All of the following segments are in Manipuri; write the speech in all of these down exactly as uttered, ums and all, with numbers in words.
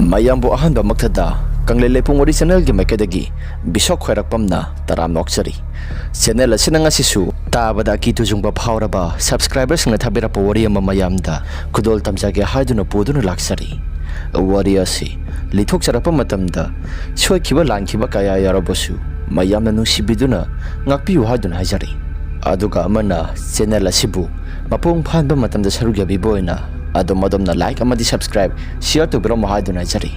ꯃꯌꯥꯝꯕꯨ ꯑꯍꯥꯟꯕꯃꯛꯇꯗ ꯀꯪꯂꯩ ꯂꯩꯄꯨꯡ ꯋꯥꯔꯤ ꯆꯦꯅꯦꯜꯒꯤ ꯃꯥꯏꯀꯩꯗꯒꯤ ꯕꯤꯁꯣꯛ ꯈ꯭ꯋꯥꯏꯔꯥꯛꯄꯝꯅ ꯇꯔꯥꯝꯅ ꯑꯣꯛꯆꯔꯤ꯫ ꯆꯦꯅꯦꯜ ꯑꯁꯤꯅ ꯉꯁꯤꯁꯨ ꯇꯥꯕꯗ ꯑꯀꯤ ꯇꯨꯖꯨꯡꯕ ꯐꯥꯎꯔꯕ ꯁꯕꯁꯀ꯭ꯔꯥꯏꯕꯔꯁꯤꯡꯅ ꯊꯥꯕꯤꯔꯛꯄ ꯋꯥꯔꯤ ꯑꯃ ꯃꯌꯥꯝꯗ ꯈꯨꯗꯣꯜ ꯇꯝꯖꯒꯦ ꯍꯥꯏꯗꯨꯅ ꯄꯨꯗꯨꯅ ꯂꯥꯛꯆꯔꯤ꯫ ꯋꯥꯔꯤ ꯑꯁꯤ ꯂꯤꯊꯣꯛꯆꯔꯛꯄ ꯃꯇꯝꯗ ꯁꯣꯏꯈꯤꯕ ꯂꯥꯟꯈꯤꯕ ꯀꯌꯥ ꯌꯥꯎꯔꯕꯁꯨ ꯃꯌꯥꯝꯅ ꯅꯨꯡꯁꯤꯕꯤꯗꯨꯅ ꯉꯥꯛꯄꯤꯌꯨ ꯍꯥꯏꯗꯨꯅ ꯍꯥꯏꯖꯔꯤ꯫ ꯑꯗꯨꯒ ꯑꯃꯅ ꯆꯦꯅꯦꯜ ꯑꯁꯤꯕꯨ ꯃꯄꯨꯡ ꯐꯥꯍꯟꯕ ꯃꯇꯝꯗ ꯁꯔꯨꯛ ꯌꯥꯕꯤꯕ ꯑꯣꯏꯅ ꯑꯗꯣꯝ ꯑꯗꯣꯝꯅ ꯂꯥꯏꯛ ꯑꯃꯗꯤ ꯁꯕꯁꯀ꯭ꯔꯥꯏꯕ, ꯁꯤꯌꯔ ꯇꯧꯕꯤꯔꯝꯃꯨ ꯍꯥꯏꯗꯨꯅ ꯍꯥꯏꯖꯔꯤ꯫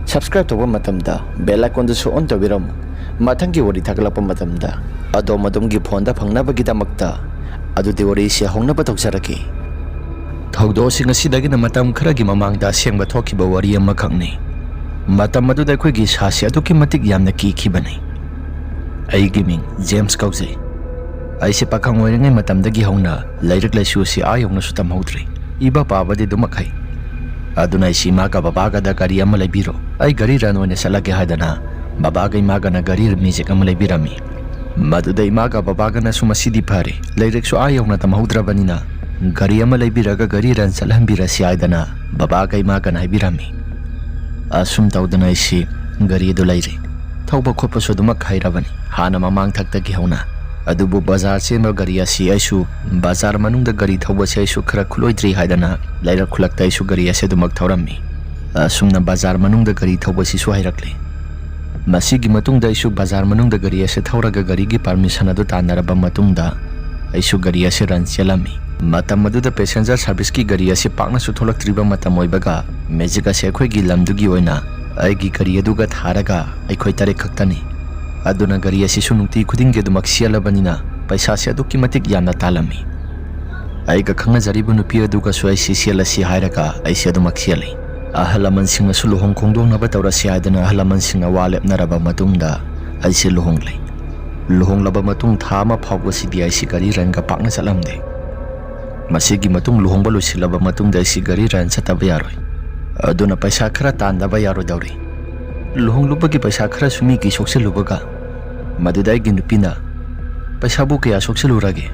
ꯁꯕꯁꯀ꯭ꯔꯥꯏꯕ ꯇꯧꯕ ꯃꯇꯝꯗ ꯕꯦꯜ ꯑꯥꯏꯀꯣꯟꯗꯨꯁꯨ ꯑꯣꯟ ꯇꯧꯕꯤꯔꯝꯃꯨ꯫ ꯃꯊꯪꯒꯤ ꯋꯥꯔꯤ ꯊꯥꯒꯠꯂꯛꯄ ꯃꯇꯝꯗ ꯑꯗꯣꯝ ꯑꯗꯣꯝꯒꯤ ꯐꯣꯟꯗ ꯐꯪꯅꯕꯒꯤꯗꯃꯛꯇ꯫ ꯑꯗꯨꯗꯤ ꯋꯥꯔꯤꯁꯤ ꯍꯧꯅꯕ ꯇꯧꯖꯔꯛꯀꯦ꯫ ꯊꯧꯗꯣꯛ ꯑꯁꯤ ꯉꯁꯤꯗꯒꯤꯅ ꯃꯇꯝ ꯈꯔꯒꯤ ꯃꯃꯥꯡꯗ ꯑꯁꯦꯡꯕ ꯊꯣꯛꯈꯤꯕ ꯋꯥꯔꯤ ꯑꯃꯈꯛꯅꯤ꯫ ꯃꯇꯝ ꯑꯗꯨꯗ ꯑꯩꯈꯣꯏꯒꯤ ꯁꯥꯁꯤ ꯑꯗꯨꯛꯀꯤ ꯃꯇꯤꯛ ꯌꯥꯝꯅ ꯀꯤꯈꯤꯕꯅꯤ꯫ ꯑꯩꯒꯤ ꯃꯤꯡ ꯖꯦꯝꯁ ꯀꯧꯖꯩ꯫ ꯑꯩꯁꯦ ꯄꯥꯈꯪ ꯑꯣꯏꯔꯤꯉꯩ ꯃꯇꯝꯗꯒꯤ ꯍꯧꯅ ꯂꯥꯏꯔꯤꯛ ꯂꯥꯏꯁꯨ ꯑꯁꯤ ꯑꯥ ꯌꯧꯅꯁꯨ ꯇꯝꯍꯧꯗ꯭ꯔꯤ꯫ ꯏꯕ ꯄꯥꯕꯗꯤ ꯑꯗꯨꯃꯛ ꯍꯩ꯫ ꯑꯗꯨꯅ ꯑꯩꯁꯤ ꯏꯃꯥꯒ ꯕꯕꯥꯒꯗ ꯒꯥꯔꯤ ꯑꯃ ꯂꯩꯕꯤꯔꯣ, ꯑꯩ ꯒꯥꯔꯤ ꯔꯟ ꯑꯣꯏꯅ ꯆꯠꯂꯒꯦ ꯍꯥꯏꯗꯅ ꯕꯕꯥꯒ ꯏꯃꯥꯒꯅ ꯒꯥꯔꯤ ꯃꯦꯖꯤꯛ ꯑꯃ ꯂꯩꯕꯤꯔꯝꯃꯤ꯫ ꯃꯗꯨꯗ ꯏꯃꯥꯒ ꯕꯕꯥꯒꯅꯁꯨ ꯃꯁꯤꯗꯤ ꯐꯔꯦ, ꯂꯥꯏꯔꯤꯛꯁꯨ ꯑꯥ ꯌꯧꯅ ꯇꯝꯍꯧꯗ꯭ꯔꯕꯅꯤꯅ ꯒꯥꯔꯤ ꯑꯃ ꯂꯩꯕꯤꯔꯒ ꯒꯥꯔꯤ ꯔꯟ ꯆꯠꯍꯟꯕꯤꯔꯁꯤ ꯍꯥꯏꯗꯅ ꯕꯕꯥꯒ ꯏꯃꯥꯒꯅ ꯍꯥꯏꯕꯤꯔꯝꯃꯤ꯫ ꯑꯁꯨꯝ ꯇꯧꯗꯅ ꯑꯩꯁꯤ ꯒꯥꯔꯤ ꯑꯗꯨ ꯂꯩꯔꯦ꯫ ꯊꯧꯕ ꯈꯣꯠꯄꯁꯨ ꯑꯗꯨꯃꯛ ꯍꯩꯔꯕꯅꯤ, ꯍꯥꯟꯅ ꯃꯃꯥꯡ ꯊꯛꯇꯒꯤ ꯍꯧꯅ꯫ ꯑꯗꯨꯕꯨ ꯕꯖꯥꯔ ꯆꯦꯟꯕ ꯒꯥꯔꯤ ꯑꯁꯤ ꯑꯩꯁꯨ, ꯕꯖꯥꯔ ꯃꯅꯨꯡꯗ ꯒꯥꯔꯤ ꯊꯧꯕꯁꯦ ꯑꯩꯁꯨ ꯈꯔ ꯈꯨꯂꯣꯏꯗ꯭ꯔꯤ ꯍꯥꯏꯗꯅ ꯂꯩꯔꯛ ꯈꯨꯂꯛꯇ ꯑꯩꯁꯨ ꯒꯥꯔꯤ ꯑꯁꯤ ꯑꯗꯨꯃꯛ ꯊꯧꯔꯝꯃꯤ꯫ ꯑꯁꯨꯝꯅ ꯕꯖꯥꯔ ꯃꯅꯨꯡꯗ ꯒꯥꯔꯤ ꯊꯧꯕꯁꯤꯁꯨ ꯍꯩꯔꯛꯂꯦ꯫ ꯃꯁꯤꯒꯤ ꯃꯇꯨꯡꯗ ꯑꯩꯁꯨ ꯕꯖꯥꯔ ꯃꯅꯨꯡꯗ ꯒꯥꯔꯤ ꯑꯁꯤ ꯊꯧꯔꯒ ꯒꯥꯔꯤꯒꯤ ꯄꯥꯔꯃꯤꯁꯟ ꯑꯗꯨ ꯇꯥꯟꯅꯔꯕ ꯃꯇꯨꯡꯗ ꯑꯩꯁꯨ ꯒꯥꯔꯤ ꯑꯁꯤ ꯔꯟ ꯆꯦꯜꯂꯝꯃꯤ꯫ ꯃꯇꯝ ꯑꯗꯨꯗ ꯄꯦꯁꯦꯟꯖꯔ ꯁꯥꯔꯚꯤꯁꯀꯤ ꯒꯥꯔꯤ ꯑꯁꯤ ꯄꯥꯛꯅꯁꯨ ꯊꯣꯛꯂꯛꯇ꯭ꯔꯤꯕ ꯃꯇꯝ ꯑꯣꯏꯕꯒ ꯃꯦꯖꯤꯛ ꯑꯁꯤ ꯑꯩꯈꯣꯏꯒꯤ ꯂꯝꯗꯨꯒꯤ ꯑꯣꯏꯅ ꯑꯩꯒꯤ ꯒꯥꯔꯤ ꯑꯗꯨꯒ ꯊꯥꯔꯒ ꯑꯩꯈꯣꯏ ꯇꯔꯦꯠ ꯈꯛꯇꯅꯤ꯫ ꯑꯗꯨꯅ ꯒꯥꯔꯤ ꯑꯁꯤꯁꯨ ꯅꯨꯡꯇꯤ ꯈꯨꯗꯤꯡꯒꯤ ꯑꯗꯨꯃꯛ ꯆꯦꯜꯂꯕꯅꯤꯅ ꯄꯩꯁꯥꯁꯦ ꯑꯗꯨꯛꯀꯤ ꯃꯇꯤꯛ ꯌꯥꯝꯅ ꯇꯥꯜꯂꯝꯃꯤ꯫ ꯑꯩꯒ ꯈꯪꯅꯖꯔꯤꯕ ꯅꯨꯄꯤ ꯑꯗꯨꯒꯁꯨ ꯑꯩꯁꯤ ꯆꯦꯜꯂꯁꯤ ꯍꯥꯏꯔꯒ ꯑꯩꯁꯦ ꯑꯗꯨꯃꯛ ꯆꯦꯜꯂꯤ꯫ ꯑꯍꯜ ꯂꯃꯟꯁꯤꯡꯅꯁꯨ ꯂꯨꯍꯣꯡ ꯈꯣꯡꯗꯣꯡꯅꯕ ꯇꯧꯔꯁꯤ ꯍꯥꯏꯗꯅ ꯑꯍꯜ ꯂꯃꯟꯁꯤꯡꯅ ꯋꯥ ꯂꯦꯞꯅꯔꯕ ꯃꯇꯨꯡꯗ ꯑꯩꯁꯦ ꯂꯨꯍꯣꯡꯂꯦ꯫ ꯂꯨꯍꯣꯡꯂꯕ ꯃꯇꯨꯡ ꯊꯥ ꯑꯃ ꯐꯥꯎꯕꯁꯤꯗꯤ ꯑꯩꯁꯤ ꯒꯥꯔꯤ ꯔꯟꯒ ꯄꯥꯛꯅ ꯆꯠꯂꯝꯗꯦ꯫ ꯃꯁꯤꯒꯤ ꯃꯇꯨꯡ ꯂꯨꯍꯣꯡꯕ ꯂꯣꯏꯁꯤꯜꯂꯕ ꯃꯇꯨꯡꯗ ꯑꯩꯁꯤ ꯒꯥꯔꯤ ꯔꯟ ꯆꯠꯇꯕ ꯌꯥꯔꯣꯏ꯫ ꯑꯗꯨꯅ ꯄꯩꯁꯥ ꯈꯔ ꯇꯥꯟꯗꯕ ꯌꯥꯔꯣꯏꯗꯧꯔꯤ꯫ ꯂꯨꯍꯣꯡꯂꯨꯕꯒꯤ ꯄꯩꯁꯥ ꯈꯔꯁꯨ ꯃꯤꯒꯤ ꯁꯣꯛꯆꯤꯜꯂꯨꯕꯒ ꯃꯗꯨꯗ ꯑꯩꯒꯤ ꯅꯨꯄꯤꯅ, "ꯄꯩꯁꯥꯕꯨ ꯀꯌꯥ ꯁꯣꯛꯆꯤꯜꯂꯨꯔꯒꯦ?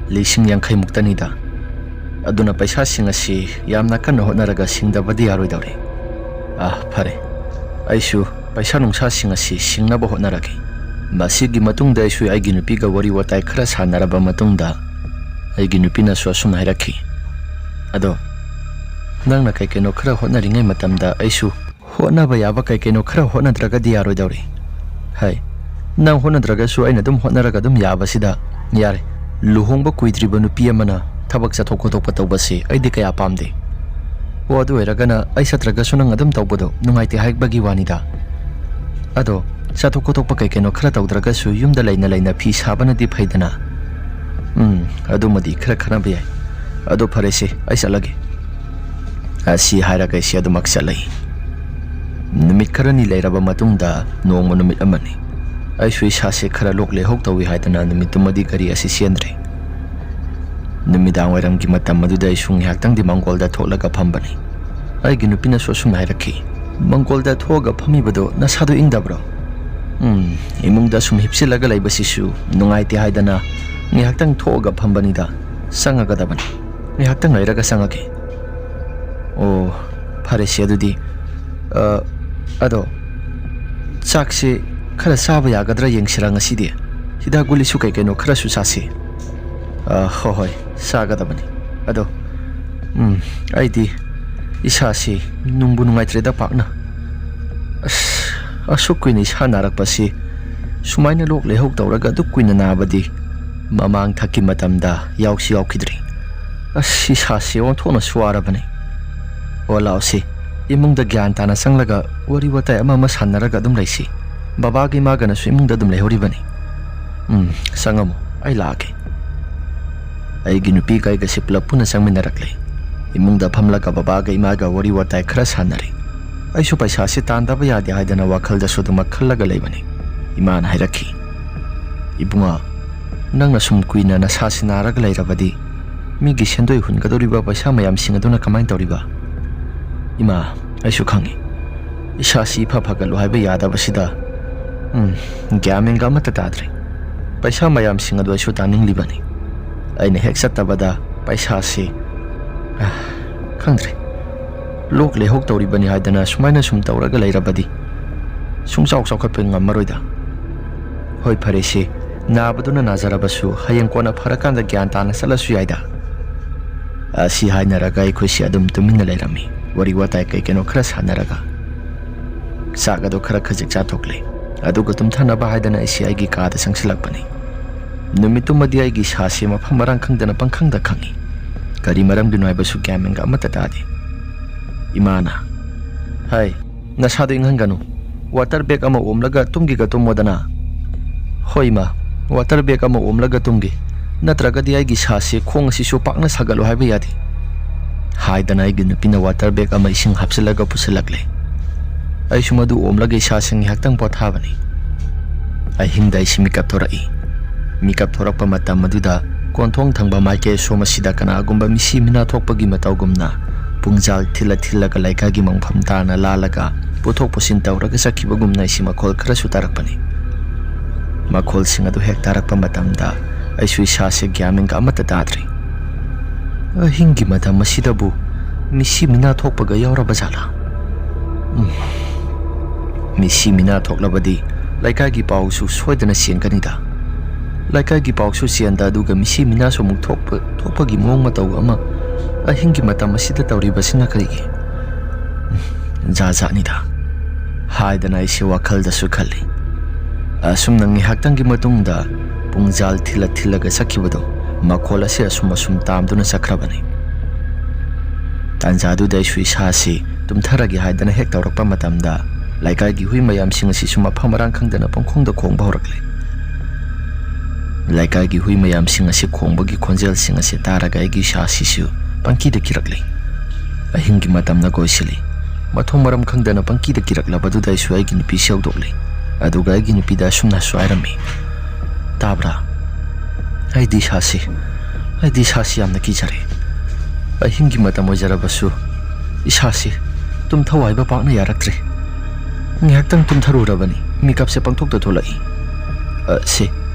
ꯂꯤꯁꯤꯡ ꯌꯥꯡꯈꯩ ꯃꯨꯛꯇꯅꯤꯗ꯫ ꯑꯗꯨꯅ ꯄꯩꯁꯥꯁꯤꯡ ꯑꯁꯤ ꯌꯥꯝꯅ ꯀꯟꯅ ꯍꯣꯠꯅꯔꯒ ꯁꯤꯡꯗꯕꯗꯤ ꯌꯥꯔꯣꯏꯗꯧꯔꯤ꯫ ꯑꯥ, ꯐꯔꯦ꯫ ꯑꯩꯁꯨ ꯄꯩꯁꯥ ꯅꯨꯡꯁꯥꯁꯤꯡ ꯑꯁꯤ ꯁꯤꯡꯅꯕ ꯍꯣꯠꯅꯔꯒꯦ꯫ ꯃꯁꯤꯒꯤ ꯃꯇꯨꯡꯗ ꯑꯩꯁꯨ ꯑꯩꯒꯤ ꯅꯨꯄꯤꯒ ꯋꯥꯔꯤ ꯋꯥꯇꯥꯏ ꯈꯔ ꯁꯥꯟꯅꯔꯕ ꯃꯇꯨꯡꯗ, ꯑꯩꯒꯤ ꯅꯨꯄꯤꯅꯁꯨ ꯑꯁꯨꯝ ꯍꯥꯏꯔꯛꯈꯤ, "ꯑꯗꯣ, ꯅꯪꯅ ꯀꯩ ꯀꯩꯅꯣ ꯈꯔ ꯍꯣꯠꯅꯔꯤꯉꯩ ꯃꯇꯝꯗ ꯑꯩꯁꯨ ꯍꯣꯠꯅꯕ ꯌꯥꯕ ꯀꯩ ꯀꯩꯅꯣ ꯈꯔ ꯍꯣꯠꯅꯗ꯭ꯔꯒꯗꯤ ꯌꯥꯔꯣꯏꯗꯧꯔꯤ꯫ ꯍꯥꯏ, ꯅꯪ ꯍꯣꯠꯅꯗ꯭ꯔꯒꯁꯨ ꯑꯩꯅ ꯑꯗꯨꯝ ꯍꯣꯠꯅꯔꯒ ꯑꯗꯨꯝ ꯌꯥꯕꯁꯤꯗ ꯌꯥꯔꯦ꯫ ꯂꯨꯍꯣꯡꯕ ꯀꯨꯏꯗ꯭ꯔꯤꯕ ꯅꯨꯄꯤ ꯑꯃꯅ ꯊꯕꯛ ꯆꯠꯊꯣꯛ ꯈꯣꯠꯇꯣꯛꯄ ꯇꯧꯕꯁꯤ ꯑꯩꯗꯤ ꯀꯌꯥ ꯄꯥꯝꯗꯦ꯫ ꯑꯣ, ꯑꯗꯨ ꯑꯣꯏꯔꯒꯅ ꯑꯩ ꯆꯠꯇ꯭ꯔꯒꯁꯨ ꯅꯪ ꯑꯗꯨꯝ ꯇꯧꯕꯗꯣ ꯅꯨꯡꯉꯥꯏꯇꯦ ꯍꯥꯏꯕꯒꯤ ꯋꯥꯅꯤꯗ꯫ ꯑꯗꯣ, ꯆꯠꯊꯣꯛ ꯈꯣꯠꯇꯣꯛꯄ ꯀꯩ ꯀꯩꯅꯣ ꯈꯔ ꯇꯧꯗ꯭ꯔꯒꯁꯨ ꯌꯨꯝꯗ ꯂꯩꯅ ꯂꯩꯅ ꯐꯤ ꯁꯥꯕꯅꯗꯤ ꯐꯩꯗꯅ꯫ ꯎꯝ, ꯑꯗꯨꯃꯗꯤ ꯈꯔ ꯈꯟꯅꯕ ꯌꯥꯏ꯫ ꯑꯗꯣ ꯐꯔꯦꯁꯦ, ꯑꯩ ꯆꯠꯂꯒꯦ꯫" ꯑꯁꯤ ꯍꯥꯏꯔꯒ ꯑꯩꯁꯦ ꯑꯗꯨꯃꯛ ꯆꯠꯂꯦ꯫ ꯅꯨꯃꯤꯠ ꯈꯔꯅꯤ ꯂꯩꯔꯕ ꯃꯇꯨꯡꯗ ꯅꯣꯡꯃ ꯅꯨꯃꯤꯠ ꯑꯃꯅꯤ꯫ ꯑꯩꯁꯨ ꯏꯁꯥꯁꯦ ꯈꯔ ꯂꯣꯛ ꯂꯩꯍꯧ ꯇꯧꯏ ꯍꯥꯏꯗꯅ ꯅꯨꯃꯤꯠꯇꯨꯃꯗꯤ ꯒꯥꯔꯤ ꯑꯁꯤ ꯆꯦꯟꯗ꯭ꯔꯦ꯫ ꯅꯨꯃꯤꯗꯥꯡ ꯋꯥꯏꯔꯝꯒꯤ ꯃꯇꯝ ꯑꯗꯨꯗ ꯑꯩꯁꯨ ꯉꯥꯏꯍꯥꯛꯇꯪꯗꯤ ꯃꯥꯡꯒꯣꯜꯗ ꯊꯣꯛꯂꯒ ꯐꯝꯕꯅꯤ꯫ ꯑꯩꯒꯤ ꯅꯨꯄꯤꯅꯁꯨ ꯑꯁꯨꯝ ꯍꯥꯏꯔꯛꯈꯤ, "ꯃꯥꯡꯒꯣꯜꯗ ꯊꯣꯛꯑꯒ ꯐꯝꯃꯤꯕꯗꯣ ꯅꯁꯥꯗꯣ ꯏꯪꯗꯕ꯭ꯔꯣ?" "ꯎꯝ, ꯏꯃꯨꯡꯗ ꯁꯨꯝ ꯍꯤꯞꯆꯤꯜꯂꯒ ꯂꯩꯕꯁꯤꯁꯨ ꯅꯨꯡꯉꯥꯏꯇꯦ ꯍꯥꯏꯗꯅ ꯉꯥꯏꯍꯥꯛꯇꯪ ꯊꯣꯛꯑꯒ ꯐꯝꯕꯅꯤꯗ꯫ ꯆꯪꯉꯒꯗꯕꯅꯤ꯫ ꯉꯥꯏꯍꯥꯛꯇꯪ ꯂꯩꯔꯒ ꯆꯪꯉꯒꯦ꯫" "ꯑꯣ, ꯐꯔꯦꯁꯦ ꯑꯗꯨꯗꯤ꯫ ꯑ, ꯑꯗꯣ, ꯆꯥꯛꯁꯦ ꯈꯔ ꯆꯥꯕ ꯌꯥꯒꯗ꯭ꯔꯥ ꯌꯦꯡꯁꯤꯔꯥ ꯉꯁꯤꯗꯤ? ꯍꯤꯗꯥꯛ ꯒꯨꯂꯤꯁꯨ ꯀꯩ ꯀꯩꯅꯣ ꯈꯔꯁꯨ ꯆꯥꯁꯤ꯫" "ꯑ, ꯍꯣꯏ, ꯍꯣꯏ, ꯆꯥꯒꯗꯕꯅꯤ꯫ ꯑꯗꯣ, ꯎꯝ, ꯑꯩꯗꯤ ꯏꯁꯥꯁꯤ ꯅꯨꯡꯕꯨ ꯅꯨꯡꯉꯥꯏꯇ꯭ꯔꯦꯗ ꯄꯥꯛꯅ꯫ ꯑꯁ, ꯑꯁꯨꯛ ꯀꯨꯏꯅ ꯏꯁꯥ ꯅꯥꯔꯛꯄꯁꯤ, ꯁꯨꯃꯥꯏꯅ ꯂꯣꯛ ꯂꯩꯍꯧ ꯇꯧꯔꯒ ꯑꯗꯨꯛ ꯀꯨꯏꯅ ꯅꯥꯕꯗꯤ ꯃꯃꯥꯡ ꯊꯛꯀꯤ ꯃꯇꯝꯗ ꯌꯥꯎꯁꯨ ꯌꯥꯎꯈꯤꯗ꯭ꯔꯤ꯫ ꯑꯁ, ꯏꯁꯥꯁꯤ ꯑꯣꯟꯊꯣꯛꯅꯁꯨ ꯋꯥꯔꯕꯅꯤ꯫ ꯑꯣ, ꯂꯥꯛꯑꯣꯁꯤ, ꯏꯃꯨꯡꯗ ꯒ꯭ꯌꯥꯟ ꯇꯥꯅ ꯆꯪꯂꯒ ꯋꯥꯔꯤ ꯋꯥꯇꯥꯏ ꯑꯃ ꯑꯃ ꯁꯥꯟꯅꯔꯒ ꯑꯗꯨꯝ ꯂꯩꯁꯤ꯫ ꯕꯕꯥꯒ ꯏꯃꯥꯒꯅꯁꯨ ꯏꯃꯨꯡꯗ ꯑꯗꯨꯝ ꯂꯩꯍꯧꯔꯤꯕꯅꯤ꯫ ꯎꯝ, ꯆꯪꯉꯝꯃꯣ, ꯑꯩ ꯂꯥꯛꯑꯒꯦ꯫" ꯑꯩꯒꯤ ꯅꯨꯄꯤꯒ ꯑꯩꯒꯁꯤ ꯄꯨꯂꯞ ꯄꯨꯟꯅ ꯆꯪꯃꯤꯟꯅꯔꯛꯂꯦ꯫ ꯏꯃꯨꯡꯗ ꯐꯝꯂꯒ ꯕꯕꯥꯒ ꯏꯃꯥꯒ ꯋꯥꯔꯤ ꯋꯥꯇꯥꯏ ꯈꯔ ꯁꯥꯟꯅꯔꯤ꯫ ꯑꯩꯁꯨ ꯄꯩꯁꯥꯁꯤ ꯇꯥꯟꯗꯕ ꯌꯥꯗꯦ ꯍꯥꯏꯗꯅ ꯋꯥꯈꯜꯗꯁꯨ ꯑꯗꯨꯃꯛ ꯈꯜꯂꯒ ꯂꯩꯕꯅꯤ꯫ ꯏꯃꯥꯅ ꯍꯥꯏꯔꯛꯈꯤ, "ꯏꯕꯨꯡꯉꯣ, ꯅꯪꯅ ꯁꯨꯝ ꯀꯨꯏꯅ ꯅꯁꯥꯁꯤ ꯅꯥꯔꯒ ꯂꯩꯔꯕꯗꯤ ꯃꯤꯒꯤ ꯁꯦꯟꯗꯣꯏ ꯍꯨꯟꯒꯗꯧꯔꯤꯕ ꯄꯩꯁꯥ ꯃꯌꯥꯝꯁꯤꯡ ꯑꯗꯨꯅ ꯀꯃꯥꯏꯅ ꯇꯧꯔꯤꯕ?" "ꯏꯃꯥ, ꯑꯩꯁꯨ ꯈꯪꯉꯤ꯫ ꯏꯁꯥꯁꯤ ꯏꯐ ꯐꯒꯠꯂꯨ ꯍꯥꯏꯕ ꯌꯥꯗꯕꯁꯤꯗ, ꯎꯝ, ꯒ꯭ꯌꯥꯟ ꯃꯦꯟꯒ ꯑꯃꯠꯇ ꯇꯥꯗ꯭ꯔꯦ꯫ ꯄꯩꯁꯥ ꯃꯌꯥꯝꯁꯤꯡ ꯑꯗꯨ ꯑꯩꯁꯨ ꯇꯥꯅꯤꯡꯂꯤꯕꯅꯤ꯫ ꯑꯩꯅ ꯍꯦꯛ ꯆꯠꯇꯕꯗ ꯄꯩꯁꯥꯁꯤ, ꯑ, ꯈꯪꯗ꯭ꯔꯦ꯫ ꯂꯣꯛ ꯂꯩꯍꯧ ꯇꯧꯔꯤꯕꯅꯤ ꯍꯥꯏꯗꯅ ꯁꯨꯃꯥꯏꯅ ꯁꯨꯝ ꯇꯧꯔꯒ ꯂꯩꯔꯕꯗꯤ ꯁꯨꯡꯆꯥꯎ ꯆꯥꯎꯈꯠꯄ ꯉꯝꯃꯔꯣꯏꯗ꯫ ꯍꯣꯏ, ꯐꯔꯦꯁꯦ, ꯅꯥꯕꯗꯨꯅ ꯅꯥꯖꯔꯕꯁꯨ ꯍꯌꯦꯡ ꯀꯣꯟꯅ ꯐꯔꯀꯥꯟꯗ ꯒ꯭ꯌꯥꯟ ꯇꯥꯅ ꯆꯠꯂꯁꯨ ꯌꯥꯏꯗ꯫ ꯑꯁꯤ ꯍꯥꯏꯅꯔꯒ ꯑꯩꯈꯣꯏꯁꯦ ꯑꯗꯨꯝ ꯇꯨꯃꯤꯟꯅ ꯂꯩꯔꯝꯃꯤ, ꯋꯥꯔꯤ ꯋꯥꯇꯥꯏ ꯀꯩ ꯀꯩꯅꯣ ꯈꯔ ꯁꯥꯟꯅꯔꯒ꯫ ꯆꯥꯛ ꯑꯗꯨ ꯈꯔ ꯈꯖꯤꯛ ꯆꯥꯊꯣꯛꯂꯦ, ꯑꯗꯨꯒ ꯇꯨꯝꯊꯅꯕ ꯍꯥꯏꯗꯅ ꯑꯩꯁꯦ ꯑꯩꯒꯤ ꯀꯥꯗ ꯆꯪꯁꯤꯜꯂꯛꯄꯅꯤ꯫ ꯅꯨꯃꯤꯠꯇꯨꯃꯗꯤ ꯑꯩꯒꯤ ꯏꯁꯥꯁꯦ ꯃꯐꯝ ꯃꯔꯥꯡ ꯈꯪꯗꯅ ꯄꯪꯈꯪꯗ ꯈꯪꯉꯤ꯫ ꯀꯔꯤ ꯃꯔꯝꯒꯤꯅꯣ ꯍꯥꯏꯕꯁꯨ ꯒ꯭ꯌꯥꯟ ꯃꯦꯟꯒ ꯑꯃꯠꯇ ꯇꯥꯗꯦ꯫ ꯏꯃꯥꯅ, "ꯍꯥꯏ, ꯅꯁꯥꯗꯣ ꯏꯪꯍꯟꯒꯅꯨ, ꯋꯥꯇꯔ ꯕꯦꯒ ꯑꯃ ꯑꯣꯝꯂꯒ ꯇꯨꯝꯒꯦꯒ ꯇꯨꯝꯃꯣꯗꯅ꯫" "ꯍꯣꯏ ꯏꯃꯥ, ꯋꯥꯇꯔ ꯕꯦꯒ ꯑꯃ ꯑꯣꯝꯂꯒ ꯇꯨꯝꯒꯦ, ꯅꯠꯇ꯭ꯔꯒꯗꯤ ꯑꯩꯒꯤ ꯏꯁꯥꯁꯦ ꯈꯣꯡ ꯑꯁꯤꯁꯨ ꯄꯥꯛꯅ ꯁꯥꯒꯠꯂꯨ ꯍꯥꯏꯕ ꯌꯥꯗꯦ" ꯍꯥꯏꯗꯅ ꯑꯩꯒꯤ ꯅꯨꯄꯤꯅ ꯋꯥꯇꯔ ꯕꯦꯒ ꯑꯃ ꯏꯁꯤꯡ ꯍꯥꯞꯆꯤꯜꯂꯒ ꯄꯨꯁꯤꯜꯂꯛꯂꯦ꯫ ꯑꯩꯁꯨ ꯃꯗꯨ ꯑꯣꯝꯂꯒ ꯏꯁꯥꯁꯦ ꯉꯥꯏꯍꯥꯛꯇꯪ ꯄꯣꯊꯥꯕꯅꯤ꯫ ꯑꯍꯤꯡꯗ ꯑꯩꯁꯤ ꯃꯤꯀꯞ ꯊꯣꯔꯛꯏ꯫ ꯃꯤꯀꯞ ꯊꯣꯔꯛꯄ ꯃꯇꯝ ꯑꯗꯨꯗ ꯀꯣꯟꯊꯣꯡ ꯊꯪꯕ ꯃꯥꯏꯀꯩ ꯑꯁꯣꯝ ꯑꯁꯤꯗ ꯀꯅꯥꯒꯨꯝꯕ ꯃꯤꯁꯤ ꯃꯤꯅꯥ ꯊꯣꯛꯄꯒꯤ ꯃꯇꯧꯒꯨꯝꯅ ꯄꯨꯡꯖꯥꯜ ꯊꯤꯜꯂ ꯊꯤꯜꯂꯒ ꯂꯩꯀꯥꯏꯒꯤ ꯃꯪꯐꯝ ꯇꯥꯅ ꯂꯥꯜꯂꯒ ꯄꯨꯊꯣꯛ ꯄꯨꯁꯤꯟ ꯇꯧꯔꯒ ꯆꯠꯈꯤꯕꯒꯨꯝꯅ ꯑꯩꯁꯤ ꯃꯈꯣꯜ ꯈꯔꯁꯨ ꯇꯥꯔꯛꯄꯅꯤ꯫ ꯃꯈꯣꯜꯁꯤꯡ ꯑꯗꯨ ꯍꯦꯛ ꯇꯥꯔꯛꯄ ꯃꯇꯝꯗ ꯑꯩꯁꯨ ꯏꯁꯥꯁꯦ ꯒ꯭ꯌꯥꯟ ꯃꯦꯟꯒ ꯑꯃꯠꯇ ꯇꯥꯗ꯭ꯔꯦ꯫ ꯑꯍꯤꯡꯒꯤ ꯃꯇꯝ ꯑꯁꯤꯗꯕꯨ ꯃꯤꯁꯤ ꯃꯤꯅꯥ ꯊꯣꯛꯄꯒ ꯌꯥꯎꯔꯕ ꯖꯥꯠꯂꯥ? ꯎꯝ꯫ ꯃꯤꯁꯤ ꯃꯤꯅꯥ ꯊꯣꯛꯂꯕꯗꯤ ꯂꯩꯀꯥꯏꯒꯤ ꯄꯥꯎꯁꯨ ꯁꯣꯏꯗꯅ ꯆꯦꯟꯒꯅꯤꯗ꯫ ꯂꯩꯀꯥꯏꯒꯤ ꯄꯥꯎꯁꯨ ꯆꯦꯟꯗ, ꯑꯗꯨꯒ ꯃꯤꯁꯤ ꯃꯤꯅꯥꯁꯨ ꯑꯃꯨꯛ ꯊꯣꯛꯄ, ꯊꯣꯛꯄꯒꯤ ꯃꯑꯣꯡ ꯃꯇꯧ ꯑꯃ ꯑꯍꯤꯡꯒꯤ ꯃꯇꯝ ꯑꯁꯤꯗ ꯇꯧꯔꯤꯕꯁꯤꯅ ꯀꯔꯤꯒꯤ? ꯎꯝ, ꯖꯥꯠ ꯖꯥꯠꯅꯤꯗ ꯍꯥꯏꯗꯅ ꯑꯩꯁꯦ ꯋꯥꯈꯜꯗꯁꯨ ꯈꯜꯂꯤ꯫ ꯑꯁꯨꯝꯅ ꯉꯥꯏꯍꯥꯛꯇꯪꯒꯤ ꯃꯇꯨꯡꯗ ꯄꯨꯡꯖꯥꯜ ꯊꯤꯜꯂ ꯊꯤꯜꯂꯒ ꯆꯠꯈꯤꯕꯗꯣ ꯃꯈꯣꯜ ꯑꯁꯤ ꯑꯁꯨꯝ ꯑꯁꯨꯝ ꯇꯥꯝꯗꯨꯅ ꯆꯠꯈ꯭ꯔꯕꯅꯤ꯫ ꯇꯥꯟꯖꯥꯗꯨꯗ ꯑꯩꯁꯨ ꯏꯁꯥꯁꯤ ꯇꯨꯝꯊꯔꯒꯦ ꯍꯥꯏꯗꯅ ꯍꯦꯛ ꯇꯧꯔꯛꯄ ꯃꯇꯝꯗ ꯂꯩꯀꯥꯏꯒꯤ ꯍꯨꯏ ꯃꯌꯥꯝꯁꯤꯡ ꯑꯁꯤꯁꯨ ꯃꯐꯝ ꯃꯔꯥꯡ ꯈꯪꯗꯅ ꯄꯪꯈꯣꯡꯗ ꯈꯣꯡꯕ ꯍꯧꯔꯛꯂꯦ꯫ ꯂꯩꯀꯥꯏꯒꯤ ꯍꯨꯏ ꯃꯌꯥꯝꯁꯤꯡ ꯑꯁꯤ ꯈꯣꯡꯕꯒꯤ ꯈꯣꯟꯖꯦꯜꯁꯤꯡ ꯑꯁꯤ ꯇꯥꯔꯒ ꯑꯩꯒꯤ ꯏꯁꯥꯁꯤꯁꯨ ꯄꯪꯀꯤꯗ ꯀꯤꯔꯛꯂꯦ꯫ ꯑꯍꯤꯡꯒꯤ ꯃꯇꯝꯅ ꯀꯣꯏꯁꯤꯜꯂꯤ꯫ ꯃꯊꯣꯡ ꯃꯔꯝ ꯈꯪꯗꯅ ꯄꯪꯀꯤꯗ ꯀꯤꯔꯛꯂꯕꯗꯨꯗ ꯑꯩꯁꯨ ꯑꯩꯒꯤ ꯅꯨꯄꯤꯁꯤ ꯍꯧꯗꯣꯛꯂꯦ꯫ ꯑꯗꯨꯒ ꯑꯩꯒꯤ ꯅꯨꯄꯤꯗ ꯑꯁꯨꯝꯅꯁꯨ ꯍꯥꯏꯔꯝꯃꯤ, "ꯇꯥꯕ꯭ꯔꯥ? ꯑꯩꯗꯤ ꯏꯁꯥꯁꯤ, ꯑꯩꯗꯤ ꯏꯁꯥꯁꯤ ꯌꯥꯝꯅ ꯀꯤꯖꯔꯦ꯫ ꯑꯍꯤꯡꯒꯤ ꯃꯇꯝ ꯑꯣꯏꯖꯔꯕꯁꯨ ꯏꯁꯥꯁꯤ ꯇꯨꯝꯊꯧ ꯍꯥꯏꯕ ꯄꯥꯛꯅ ꯌꯥꯔꯛꯇ꯭ꯔꯦ꯫ ꯉꯥꯏꯍꯥꯛꯇꯪ ꯇꯨꯝꯊꯔꯨꯔꯕꯅꯤ, ꯃꯤꯀꯞꯁꯦ ꯄꯪꯊꯣꯛꯇ ꯊꯣꯛꯂꯛꯏ꯫ ꯑ, ꯁꯦ,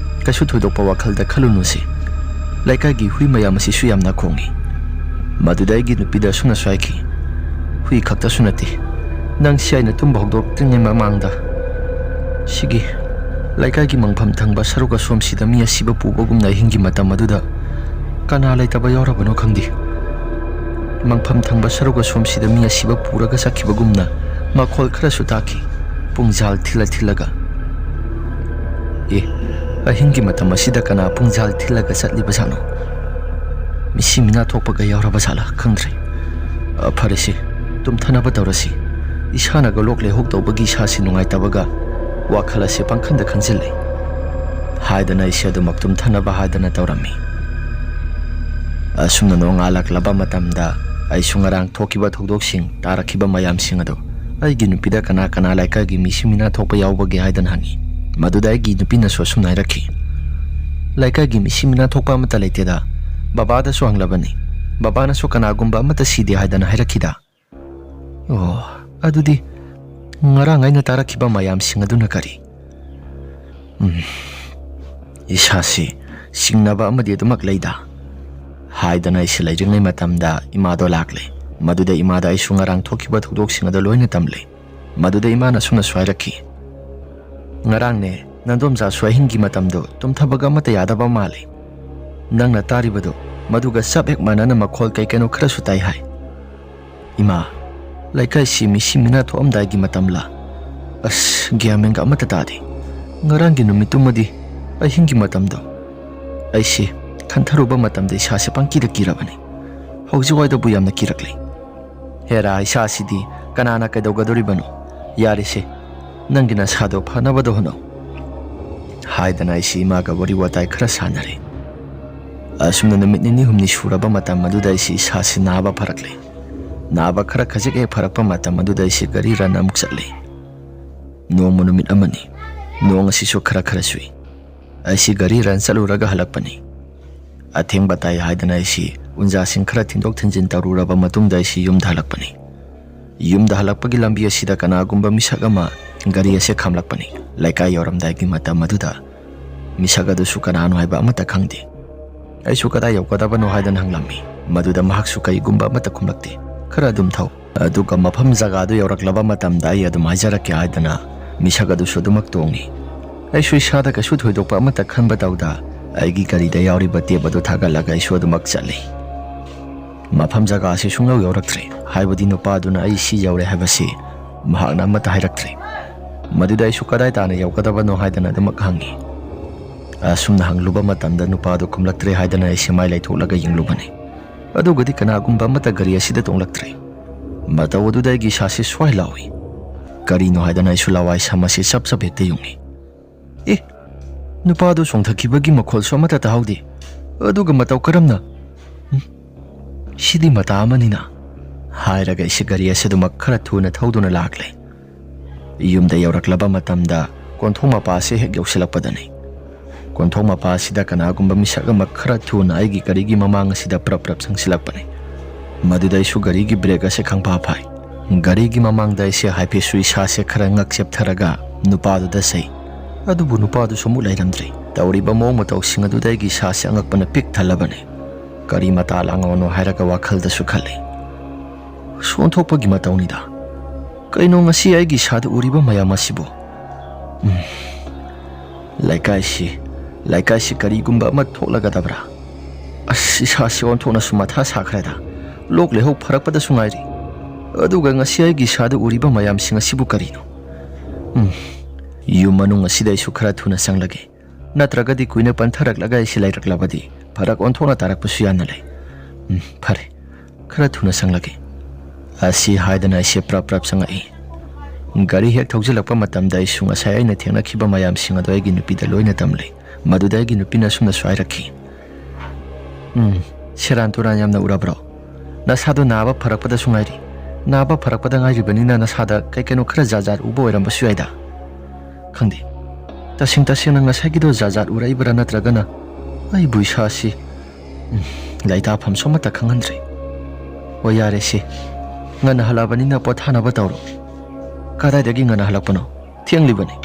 ꯀꯩꯁꯨ ꯊꯣꯏꯗꯣꯛꯄ ꯋꯥꯈꯜꯗ ꯈꯜꯂꯨꯅꯨꯁꯦ꯫ ꯂꯩꯀꯥꯏꯒꯤ ꯍꯨꯏ ꯃꯌꯥꯝ ꯑꯁꯤꯁꯨ ꯌꯥꯝꯅ ꯈꯣꯡꯏ꯫" ꯃꯗꯨꯗ ꯑꯩꯒꯤ ꯅꯨꯄꯤꯗ ꯑꯁꯨꯝꯅꯁꯨ ꯍꯥꯏꯈꯤ, ꯍꯨꯏ ꯈꯛꯇꯁꯨ ꯅꯠꯇꯦ, ꯅꯪꯁꯤ ꯑꯩꯅ ꯇꯨꯝꯕ ꯍꯧꯗꯣꯛꯇ꯭ꯔꯤꯉꯩ ꯃꯃꯥꯡꯗ ꯁꯤꯒꯤ ꯂꯩꯀꯥꯏꯒꯤ ꯃꯪꯐꯝ ꯊꯪꯕ ꯁꯔꯨꯛ ꯑꯁꯣꯝꯁꯤꯗ ꯃꯤ ꯑꯁꯤꯕ ꯄꯨꯕꯒꯨꯝꯅ ꯑꯍꯤꯡꯒꯤ ꯃꯇꯝ ꯑꯗꯨꯗ ꯀꯅꯥ ꯂꯩꯇꯕ ꯌꯥꯎꯔꯕꯅꯣ ꯈꯪꯗꯦ꯫ ꯃꯪꯐꯝ ꯊꯪꯕ ꯁꯔꯨꯛ ꯑꯁꯣꯝꯁꯤꯗ ꯃꯤ ꯑꯁꯤꯕ ꯄꯨꯔꯒ ꯆꯠꯈꯤꯕꯒꯨꯝꯅ ꯃꯈꯣꯜ ꯈꯔꯁꯨ ꯇꯥꯈꯤ, ꯄꯨꯡꯖꯥꯜ ꯊꯤꯜꯂ ꯊꯤꯜꯂꯒ꯫ ꯑꯦ, ꯑꯍꯤꯡꯒꯤ ꯃꯇꯝ ꯑꯁꯤꯗ ꯀꯅꯥ ꯄꯨꯡꯖꯥꯜ ꯊꯤꯜꯂꯒ ꯆꯠꯂꯤꯕꯖꯥꯠꯅꯣ? ꯃꯤꯁꯤ ꯃꯤꯅꯥ ꯊꯣꯛꯄꯒ ꯌꯥꯎꯔꯕ ꯖꯥꯠꯂꯥ ꯈꯪꯗ꯭ꯔꯦ꯫ ꯑ, ꯐꯔꯦꯁꯦ, ꯇꯨꯝꯊꯅꯕ ꯇꯧꯔꯁꯤ꯫ ꯏꯁꯥꯅꯒ ꯂꯣꯛ ꯂꯩꯍꯧ ꯇꯧꯕꯒꯤ ꯏꯁꯥꯁꯤ ꯅꯨꯡꯉꯥꯏꯇꯕꯒ ꯋꯥꯈꯜ ꯑꯁꯤ ꯄꯪꯈꯟꯗ ꯈꯟꯖꯤꯜꯂꯤ꯫ ꯍꯥꯏꯗꯅ ꯑꯩꯁꯦ ꯑꯗꯨꯃꯛ ꯇꯨꯝꯊꯅꯕ ꯍꯥꯏꯗꯅ ꯇꯧꯔꯝꯃꯤ꯫ ꯑꯁꯨꯝꯅ ꯅꯣꯡꯉꯥꯜꯂꯛꯂꯕ ꯃꯇꯝꯗ ꯑꯩꯁꯨ ꯉꯔꯥꯡ ꯊꯣꯛꯈꯤꯕ ꯊꯧꯗꯣꯛꯁꯤꯡ, ꯇꯥꯔꯛꯈꯤꯕ ꯃꯌꯥꯝꯁꯤꯡ ꯑꯗꯨ ꯑꯩꯒꯤ ꯅꯨꯄꯤꯗ ꯀꯅꯥ ꯀꯅꯥ ꯂꯩꯀꯥꯏꯒꯤ ꯃꯤꯁꯤ ꯃꯤꯅꯥ ꯊꯣꯛꯄ ꯌꯥꯎꯕꯒꯦ ꯍꯥꯏꯗꯅ ꯍꯪꯉꯤ꯫ ꯃꯗꯨꯗ ꯑꯩꯒꯤ ꯅꯨꯄꯤꯅꯁꯨ ꯑꯁꯨꯝꯅ ꯍꯥꯏꯔꯛꯈꯤ, "ꯂꯩꯀꯥꯏꯒꯤ ꯃꯤꯁꯤ ꯃꯤꯅꯥ ꯊꯣꯛꯄ ꯑꯃꯠꯇ ꯂꯩꯇꯦꯗ꯫ ꯕꯕꯥꯗꯁꯨ ꯍꯪꯂꯕꯅꯤ꯫ ꯕꯕꯥꯅꯁꯨ ꯀꯅꯥꯒꯨꯝꯕ ꯑꯃꯠꯇ ꯁꯤꯗꯦ ꯍꯥꯏꯗꯅ ꯍꯥꯏꯔꯛꯈꯤꯗ"꯫ ꯑꯣ, ꯑꯗꯨꯗꯤ ꯉꯔꯥꯡ ꯑꯩꯅ ꯇꯥꯔꯛꯈꯤꯕ ꯃꯌꯥꯝꯁꯤꯡ ꯑꯗꯨꯅ ꯀꯔꯤ? ꯎꯝ, ꯏꯁꯥꯁꯤ ꯆꯤꯡꯅꯕ ꯑꯃꯗꯤ ꯑꯗꯨꯃꯛ ꯂꯩꯗ꯫ ꯍꯥꯏꯗꯅ ꯑꯩꯁꯤ ꯂꯩꯔꯤꯉꯩ ꯃꯇꯝꯗ ꯏꯃꯥꯗꯣ ꯂꯥꯛꯂꯦ꯫ ꯃꯗꯨꯗ ꯏꯃꯥꯗ ꯑꯩꯁꯨ ꯉꯔꯥꯡ ꯊꯣꯛꯈꯤꯕ ꯊꯧꯗꯣꯛꯁꯤꯡ ꯑꯗꯨ ꯂꯣꯏꯅ ꯇꯝꯂꯦ꯫ ꯃꯗꯨꯗ ꯏꯃꯥꯅ ꯑꯁꯨꯝꯅꯁꯨ ꯍꯥꯏꯔꯛꯈꯤ, "ꯉꯔꯥꯡꯅꯦ, ꯅꯟꯗꯣꯝꯆꯥꯁꯨ ꯑꯍꯤꯡꯒꯤ ꯃꯇꯝꯗꯣ ꯇꯨꯝꯊꯕꯒ ꯑꯃꯠꯇ ꯌꯥꯗꯕ ꯃꯥꯜꯂꯤ꯫ ꯅꯪꯅ ꯇꯥꯔꯤꯕꯗꯣ ꯃꯗꯨꯒ ꯆꯞ ꯍꯦꯛ ꯃꯥꯟꯅꯅ ꯃꯈꯣꯜ ꯀꯩ ꯀꯩꯅꯣ ꯈꯔꯁꯨ ꯇꯥꯏ ꯍꯥꯏ"꯫ ꯏꯃꯥ, ꯂꯩꯀꯥꯏꯁꯤ ꯃꯤꯁꯤ ꯃꯤꯅꯥ ꯊꯣꯛꯑꯝꯗꯥꯏꯒꯤ ꯃꯇꯝꯂꯥ? ꯑꯁ, ꯒ꯭ꯌꯥꯟ ꯃꯦꯟꯒ ꯑꯃꯠꯇ ꯇꯥꯗꯦ꯫ ꯉꯔꯥꯡꯒꯤ ꯅꯨꯃꯤꯠꯇꯨꯃꯗꯤ ꯑꯍꯤꯡꯒꯤ ꯃꯇꯝꯗꯣ ꯑꯩꯁꯤ ꯈꯟꯊꯔꯨꯕ ꯃꯇꯝꯗ ꯏꯁꯥꯁꯦ ꯄꯪꯀꯤꯗ ꯀꯤꯔꯕꯅꯤ꯫ ꯍꯧꯖꯤꯛꯋꯥꯏꯗꯕꯨ ꯌꯥꯝꯅ ꯀꯤꯔꯛꯂꯦ꯫ ꯍꯦꯔꯥ, ꯏꯁꯥꯁꯤꯗꯤ ꯀꯅꯥꯅ ꯀꯩꯗꯧꯒꯗꯧꯔꯤꯕꯅꯣ? ꯌꯥꯔꯦꯁꯦ, ꯅꯪꯒꯤ ꯅꯁꯥꯗꯣ ꯐꯅꯕꯗ ꯍꯣꯠꯅꯧ꯫ ꯍꯥꯏꯗꯅ ꯑꯩꯁꯤ ꯏꯃꯥꯒ ꯋꯥꯔꯤ ꯋꯥꯇꯥꯏ ꯈꯔ ꯁꯥꯟꯅꯔꯦ꯫ ꯑꯁꯨꯝꯅ ꯅꯨꯃꯤꯠ ꯅꯤꯅꯤ ꯍꯨꯝꯅꯤ ꯁꯨꯔꯕ ꯃꯇꯝ ꯑꯗꯨꯗ ꯑꯩꯁꯤ ꯏꯁꯥꯁꯤ ꯅꯥꯕ ꯐꯔꯛꯂꯦ꯫ ꯅꯥꯕ ꯈꯔ ꯈꯖꯤꯛ ꯍꯦꯛ ꯐꯔꯛꯄ ꯃꯇꯝ ꯑꯗꯨꯗ ꯑꯩꯁꯤ ꯒꯥꯔꯤ ꯔꯟ ꯑꯃꯨꯛ ꯆꯠꯂꯦ꯫ ꯅꯣꯡꯃ ꯅꯨꯃꯤꯠ ꯑꯃꯅꯤ꯫ ꯅꯣꯡ ꯑꯁꯤꯁꯨ ꯈꯔ ꯈꯔ ꯆꯨꯏ꯫ ꯑꯩꯁꯤ ꯒꯥꯔꯤ ꯔꯟ ꯆꯠꯂꯨꯔꯒ ꯍꯜꯂꯛꯄꯅꯤ꯫ ꯑꯊꯦꯡꯕ ꯇꯥꯏ ꯍꯥꯏꯗꯅ ꯑꯩꯁꯤ ꯎꯟꯖꯥꯁꯤꯡ ꯈꯔ ꯊꯤꯟꯗꯣꯛ ꯊꯤꯟꯖꯤꯟ ꯇꯧꯔꯨꯔꯕ ꯃꯇꯨꯡꯗ ꯑꯩꯁꯤ ꯌꯨꯝꯗ ꯍꯜꯂꯛꯄꯅꯤ꯫ ꯌꯨꯝꯗ ꯍꯜꯂꯛꯄꯒꯤ ꯂꯝꯕꯤ ꯑꯁꯤꯗ ꯀꯅꯥꯒꯨꯝꯕ ꯃꯤꯁꯛ ꯑꯃ ꯒꯥꯔꯤ ꯑꯁꯤ ꯈꯥꯝꯂꯛꯄꯅꯤ꯫ ꯂꯩꯀꯥꯏ ꯌꯧꯔꯝꯗꯥꯏꯒꯤ ꯃꯇꯝ ꯑꯗꯨꯗ ꯃꯤꯁꯛ ꯑꯗꯨꯁꯨ ꯀꯅꯥꯅꯣ ꯍꯥꯏꯕ ꯑꯃꯠꯇ ꯈꯪꯗꯦ꯫ ꯑꯩꯁꯨ ꯀꯗꯥꯏ ꯌꯧꯒꯗꯕꯅꯣ ꯍꯥꯏꯗꯅ ꯍꯪꯂꯝꯃꯤ꯫ ꯃꯗꯨꯗ ꯃꯍꯥꯛꯁꯨ ꯀꯔꯤꯒꯨꯝꯕ ꯑꯃꯠꯇ ꯈꯨꯝꯂꯛꯇꯦ꯫ "ꯈꯔ ꯑꯗꯨꯝ ꯊꯧ" ꯑꯗꯨꯒ ꯃꯐꯝ ꯖꯒꯥꯗꯨ ꯌꯧꯔꯛꯂꯕ ꯃꯇꯝꯗ ꯑꯩ ꯑꯗꯨꯝ ꯍꯥꯏꯖꯔꯛꯀꯦ ꯍꯥꯏꯗꯅ ꯃꯤꯁꯛ ꯑꯗꯨꯁꯨ ꯑꯗꯨꯃꯛ ꯇꯣꯡꯉꯤ꯫ ꯑꯩꯁꯨ ꯏꯁꯥꯗ ꯀꯩꯁꯨ ꯊꯣꯏꯗꯣꯛꯄ ꯑꯃꯠꯇ ꯈꯟꯕ ꯇꯧꯗ ꯑꯩꯒꯤ ꯒꯥꯔꯤꯗ ꯌꯥꯎꯔꯤꯕ ꯇꯦꯞ ꯑꯗꯨ ꯊꯥꯒꯠꯂꯒ ꯑꯩꯁꯨ ꯑꯗꯨꯃꯛ ꯆꯠꯂꯤ꯫ ꯃꯐꯝ ꯖꯒꯥ ꯑꯁꯤ ꯁꯨꯡꯌꯧ ꯌꯧꯔꯛꯇ꯭ꯔꯦ, ꯍꯥꯏꯕꯗꯤ ꯅꯨꯄꯥꯗꯨꯅ ꯑꯩ ꯁꯤ ꯌꯧꯔꯦ ꯍꯥꯏꯕꯁꯤ ꯃꯍꯥꯛꯅ ꯑꯃꯠꯇ ꯍꯥꯏꯔꯛꯇ꯭ꯔꯦ꯫ ꯃꯗꯨꯗ ꯑꯩꯁꯨ ꯀꯗꯥꯏ ꯇꯥꯅ ꯌꯧꯒꯗꯕꯅꯣ ꯍꯥꯏꯗꯅ ꯑꯗꯨꯃꯛ ꯍꯪꯉꯤ꯫ ꯑꯁꯨꯝꯅ ꯍꯪꯂꯨꯕ ꯃꯇꯝꯗ ꯅꯨꯄꯥꯗꯨ ꯈꯨꯝꯂꯛꯇ꯭ꯔꯦ ꯍꯥꯏꯗꯅ ꯑꯩꯁꯦ ꯃꯥꯏ ꯂꯩꯊꯣꯛꯂꯒ ꯌꯦꯡꯂꯨꯕꯅꯤ꯫ ꯑꯗꯨꯒꯗꯤ ꯀꯅꯥꯒꯨꯝꯕ ꯑꯃꯠꯇ ꯒꯥꯔꯤ ꯑꯁꯤꯗ ꯇꯣꯡꯂꯛꯇ꯭ꯔꯦ꯫ ꯃꯇꯧ ꯑꯗꯨꯗ ꯑꯩꯒꯤ ꯏꯁꯥꯁꯤ ꯁ꯭ꯋꯥꯏ ꯂꯥꯎꯏ꯫ ꯀꯔꯤꯅꯣ ꯍꯥꯏꯗꯅ ꯑꯩꯁꯨ ꯂꯋꯥꯏ ꯁꯝ ꯑꯁꯤ ꯆꯞ ꯆꯞ ꯍꯦꯛꯇ ꯌꯨꯡꯉꯤ꯫ ꯑꯦ, ꯅꯨꯄꯥꯗꯨ ꯆꯣꯡꯊꯈꯤꯕꯒꯤ ꯃꯈꯣꯜꯁꯨ ꯑꯃꯠꯇ ꯇꯥꯍꯧꯗꯦ꯫ ꯑꯗꯨꯒ ꯃꯇꯧ ꯀꯔꯝꯅ? ꯎꯝ, ꯁꯤꯗꯤ ꯃꯇꯥ ꯑꯃꯅꯤꯅ, ꯍꯥꯏꯔꯒ ꯑꯩꯁꯦ ꯒꯥꯔꯤ ꯑꯁꯤꯗꯃꯛ ꯈꯔ ꯊꯨꯅ ꯊꯧꯗꯨꯅ ꯂꯥꯛꯂꯦ꯫ ꯌꯨꯝꯗ ꯌꯧꯔꯛꯂꯕ ꯃꯇꯝꯗ ꯀꯣꯟꯊꯣꯡ ꯃꯄꯥ ꯑꯁꯤ ꯍꯦꯛ ꯌꯧꯁꯤꯜꯂꯛꯄꯗꯅꯤ꯫ ꯀꯣꯟꯊꯣꯡ ꯃꯄꯥ ꯑꯁꯤꯗ ꯀꯅꯥꯒꯨꯝꯕ ꯃꯤꯁꯛ ꯑꯃ ꯈꯔ ꯊꯨꯅ ꯑꯩꯒꯤ ꯒꯥꯔꯤꯒꯤ ꯃꯃꯥꯡ ꯑꯁꯤꯗ ꯄ꯭ꯔꯞ ꯄ꯭ꯔꯞ ꯆꯪꯁꯤꯜꯂꯛꯄꯅꯤ꯫ ꯃꯗꯨꯗ ꯑꯩꯁꯨ ꯒꯥꯔꯤꯒꯤ ꯕ꯭ꯔꯦꯛ ꯑꯁꯤ ꯈꯪꯐꯥ ꯐꯥꯏ꯫ ꯒꯥꯔꯤꯒꯤ ꯃꯃꯥꯡꯗ ꯑꯩꯁꯦ ꯍꯥꯏꯐꯦꯠꯁꯨ ꯏꯁꯥꯁꯦ ꯈꯔ ꯉꯛ ꯆꯦꯞꯊꯔꯒ ꯅꯨꯄꯥꯗꯨꯗ ꯆꯩ꯫ ꯑꯗꯨꯕꯨ ꯅꯨꯄꯥꯗꯨꯁꯨ ꯑꯃꯨꯛ ꯂꯩꯔꯝꯗ꯭ꯔꯦ꯫ ꯇꯧꯔꯤꯕ ꯃꯑꯣꯡ ꯃꯇꯧꯁꯤꯡ ꯑꯗꯨꯗ ꯑꯩꯒꯤ ꯏꯁꯥꯁꯦ ꯑꯉꯛꯄꯅ ꯄꯤꯛ ꯊꯜꯂꯕꯅꯤ꯫ ꯀꯔꯤ ꯃꯇꯥ ꯂꯥꯡꯉꯕꯅꯣ ꯍꯥꯏꯔꯒ ꯋꯥꯈꯜꯗꯁꯨ ꯈꯜꯂꯤ꯫ ꯁꯣꯟꯊꯣꯛꯄꯒꯤ ꯃꯇꯧꯅꯤꯗ꯫ ꯀꯩꯅꯣ ꯉꯁꯤ ꯑꯩꯒꯤ ꯏꯁꯥꯗ ꯎꯔꯤꯕ ꯃꯌꯥꯝ ꯑꯁꯤꯕꯨ? ꯎꯝ꯫ ꯂꯩꯀꯥꯏꯁꯤ, ꯂꯩꯀꯥꯏꯁꯤ ꯀꯔꯤꯒꯨꯝꯕ ꯑꯃ ꯊꯣꯛꯂꯒꯗꯕ꯭ꯔꯥ? ꯑꯁ, ꯏꯁꯥꯁꯤ ꯑꯣꯟꯊꯣꯛꯅꯁꯨ ꯃꯊꯥ ꯁꯥꯈ꯭ꯔꯦꯗ꯫ ꯂꯣꯛ ꯂꯩꯍꯧ ꯐꯔꯛꯄꯗꯁꯨ ꯉꯥꯏꯔꯤ꯫ ꯑꯗꯨꯒ ꯉꯁꯤ ꯑꯩꯒꯤ ꯏꯁꯥꯗ ꯎꯔꯤꯕ ꯃꯌꯥꯝꯁꯤꯡ ꯑꯁꯤꯕꯨ ꯀꯔꯤꯅꯣ? ꯎꯝ꯫ ꯌꯨꯝ ꯃꯅꯨꯡ ꯑꯁꯤꯗ ꯑꯩꯁꯨ ꯈꯔ ꯊꯨꯅ ꯆꯪꯂꯒꯦ꯫ ꯅꯠꯇ꯭ꯔꯒꯗꯤ ꯀꯨꯏꯅ ꯄꯟꯊꯔꯛꯂꯒ ꯑꯩꯁꯤ ꯂꯩꯔꯛꯂꯕꯗꯤ ꯐꯔꯛ ꯑꯣꯟꯊꯣꯛꯅ ꯇꯥꯔꯛꯄꯁꯨ ꯌꯥꯅ ꯂꯩ꯫ ꯎꯝ, ꯐꯔꯦ, ꯈꯔ ꯊꯨꯅ ꯆꯪꯂꯒꯦ꯫ ꯑꯁꯤ ꯍꯥꯏꯗꯅ ꯑꯩꯁꯦ ꯄ꯭ꯔꯞ ꯄ꯭ꯔꯞ ꯆꯪꯉꯛꯏ꯫ ꯒꯥꯔꯤ ꯍꯦꯛ ꯊꯧꯖꯤꯜꯂꯛꯄ ꯃꯇꯝꯗ ꯑꯩꯁꯨ ꯉꯁꯥꯏ ꯑꯩꯅ ꯊꯦꯡꯅꯈꯤꯕ ꯃꯌꯥꯝꯁꯤꯡ ꯑꯗꯣ ꯑꯩꯒꯤ ꯅꯨꯄꯤꯗ ꯂꯣꯏꯅ ꯇꯝꯂꯦ꯫ ꯃꯗꯨꯗ ꯑꯩꯒꯤ ꯅꯨꯄꯤꯅ ꯑꯁꯨꯝꯅꯁꯨ ꯍꯥꯏꯔꯛꯈꯤ, "ꯎꯝ, ꯁꯦꯔꯥꯟ ꯇꯨꯔꯥꯟ ꯌꯥꯝꯅ ꯎꯔꯕ꯭ꯔꯣ? ꯅꯁꯥꯗꯣ ꯅꯥꯕ ꯐꯔꯛꯄꯗꯁꯨ ꯉꯥꯏꯔꯤ꯫ ꯅꯥꯕ ꯐꯔꯛꯄꯗ ꯉꯥꯏꯔꯤꯕꯅꯤꯅ ꯅꯁꯥꯗ ꯀꯩ ꯀꯩꯅꯣ ꯈꯔ ꯖꯥꯠ ꯖꯥꯠ ꯎꯕ ꯑꯣꯏꯔꯝꯕꯁꯨ ꯌꯥꯏꯗ꯫ ꯈꯪꯗꯦ, ꯇꯁꯦꯡ ꯇꯁꯦꯡꯅ ꯉꯁꯥꯏꯒꯤꯗꯣ ꯖꯥꯠ ꯖꯥꯠ ꯎꯔꯛꯏꯕ꯭ꯔꯥ ꯅꯠꯇ꯭ꯔꯒꯅ ꯑꯩꯕꯨ ꯏꯁꯥꯁꯤ, ꯎꯝ, ꯂꯩꯇꯥꯐꯝꯁꯨ ꯑꯃꯠꯇ ꯈꯪꯍꯟꯗ꯭ꯔꯦ꯫ ꯍꯣꯏ, ꯌꯥꯔꯦ ꯁꯤ, ꯉꯟꯅ ꯍꯜꯂꯛꯑꯕꯅꯤꯅ ꯄꯣꯊꯥꯅꯕ ꯇꯧꯔꯣ꯫ ꯀꯗꯥꯏꯗꯒꯤ ꯉꯟꯅ ꯍꯜꯂꯛꯄꯅꯣ? ꯊꯦꯡꯂꯤꯕꯅꯤ꯫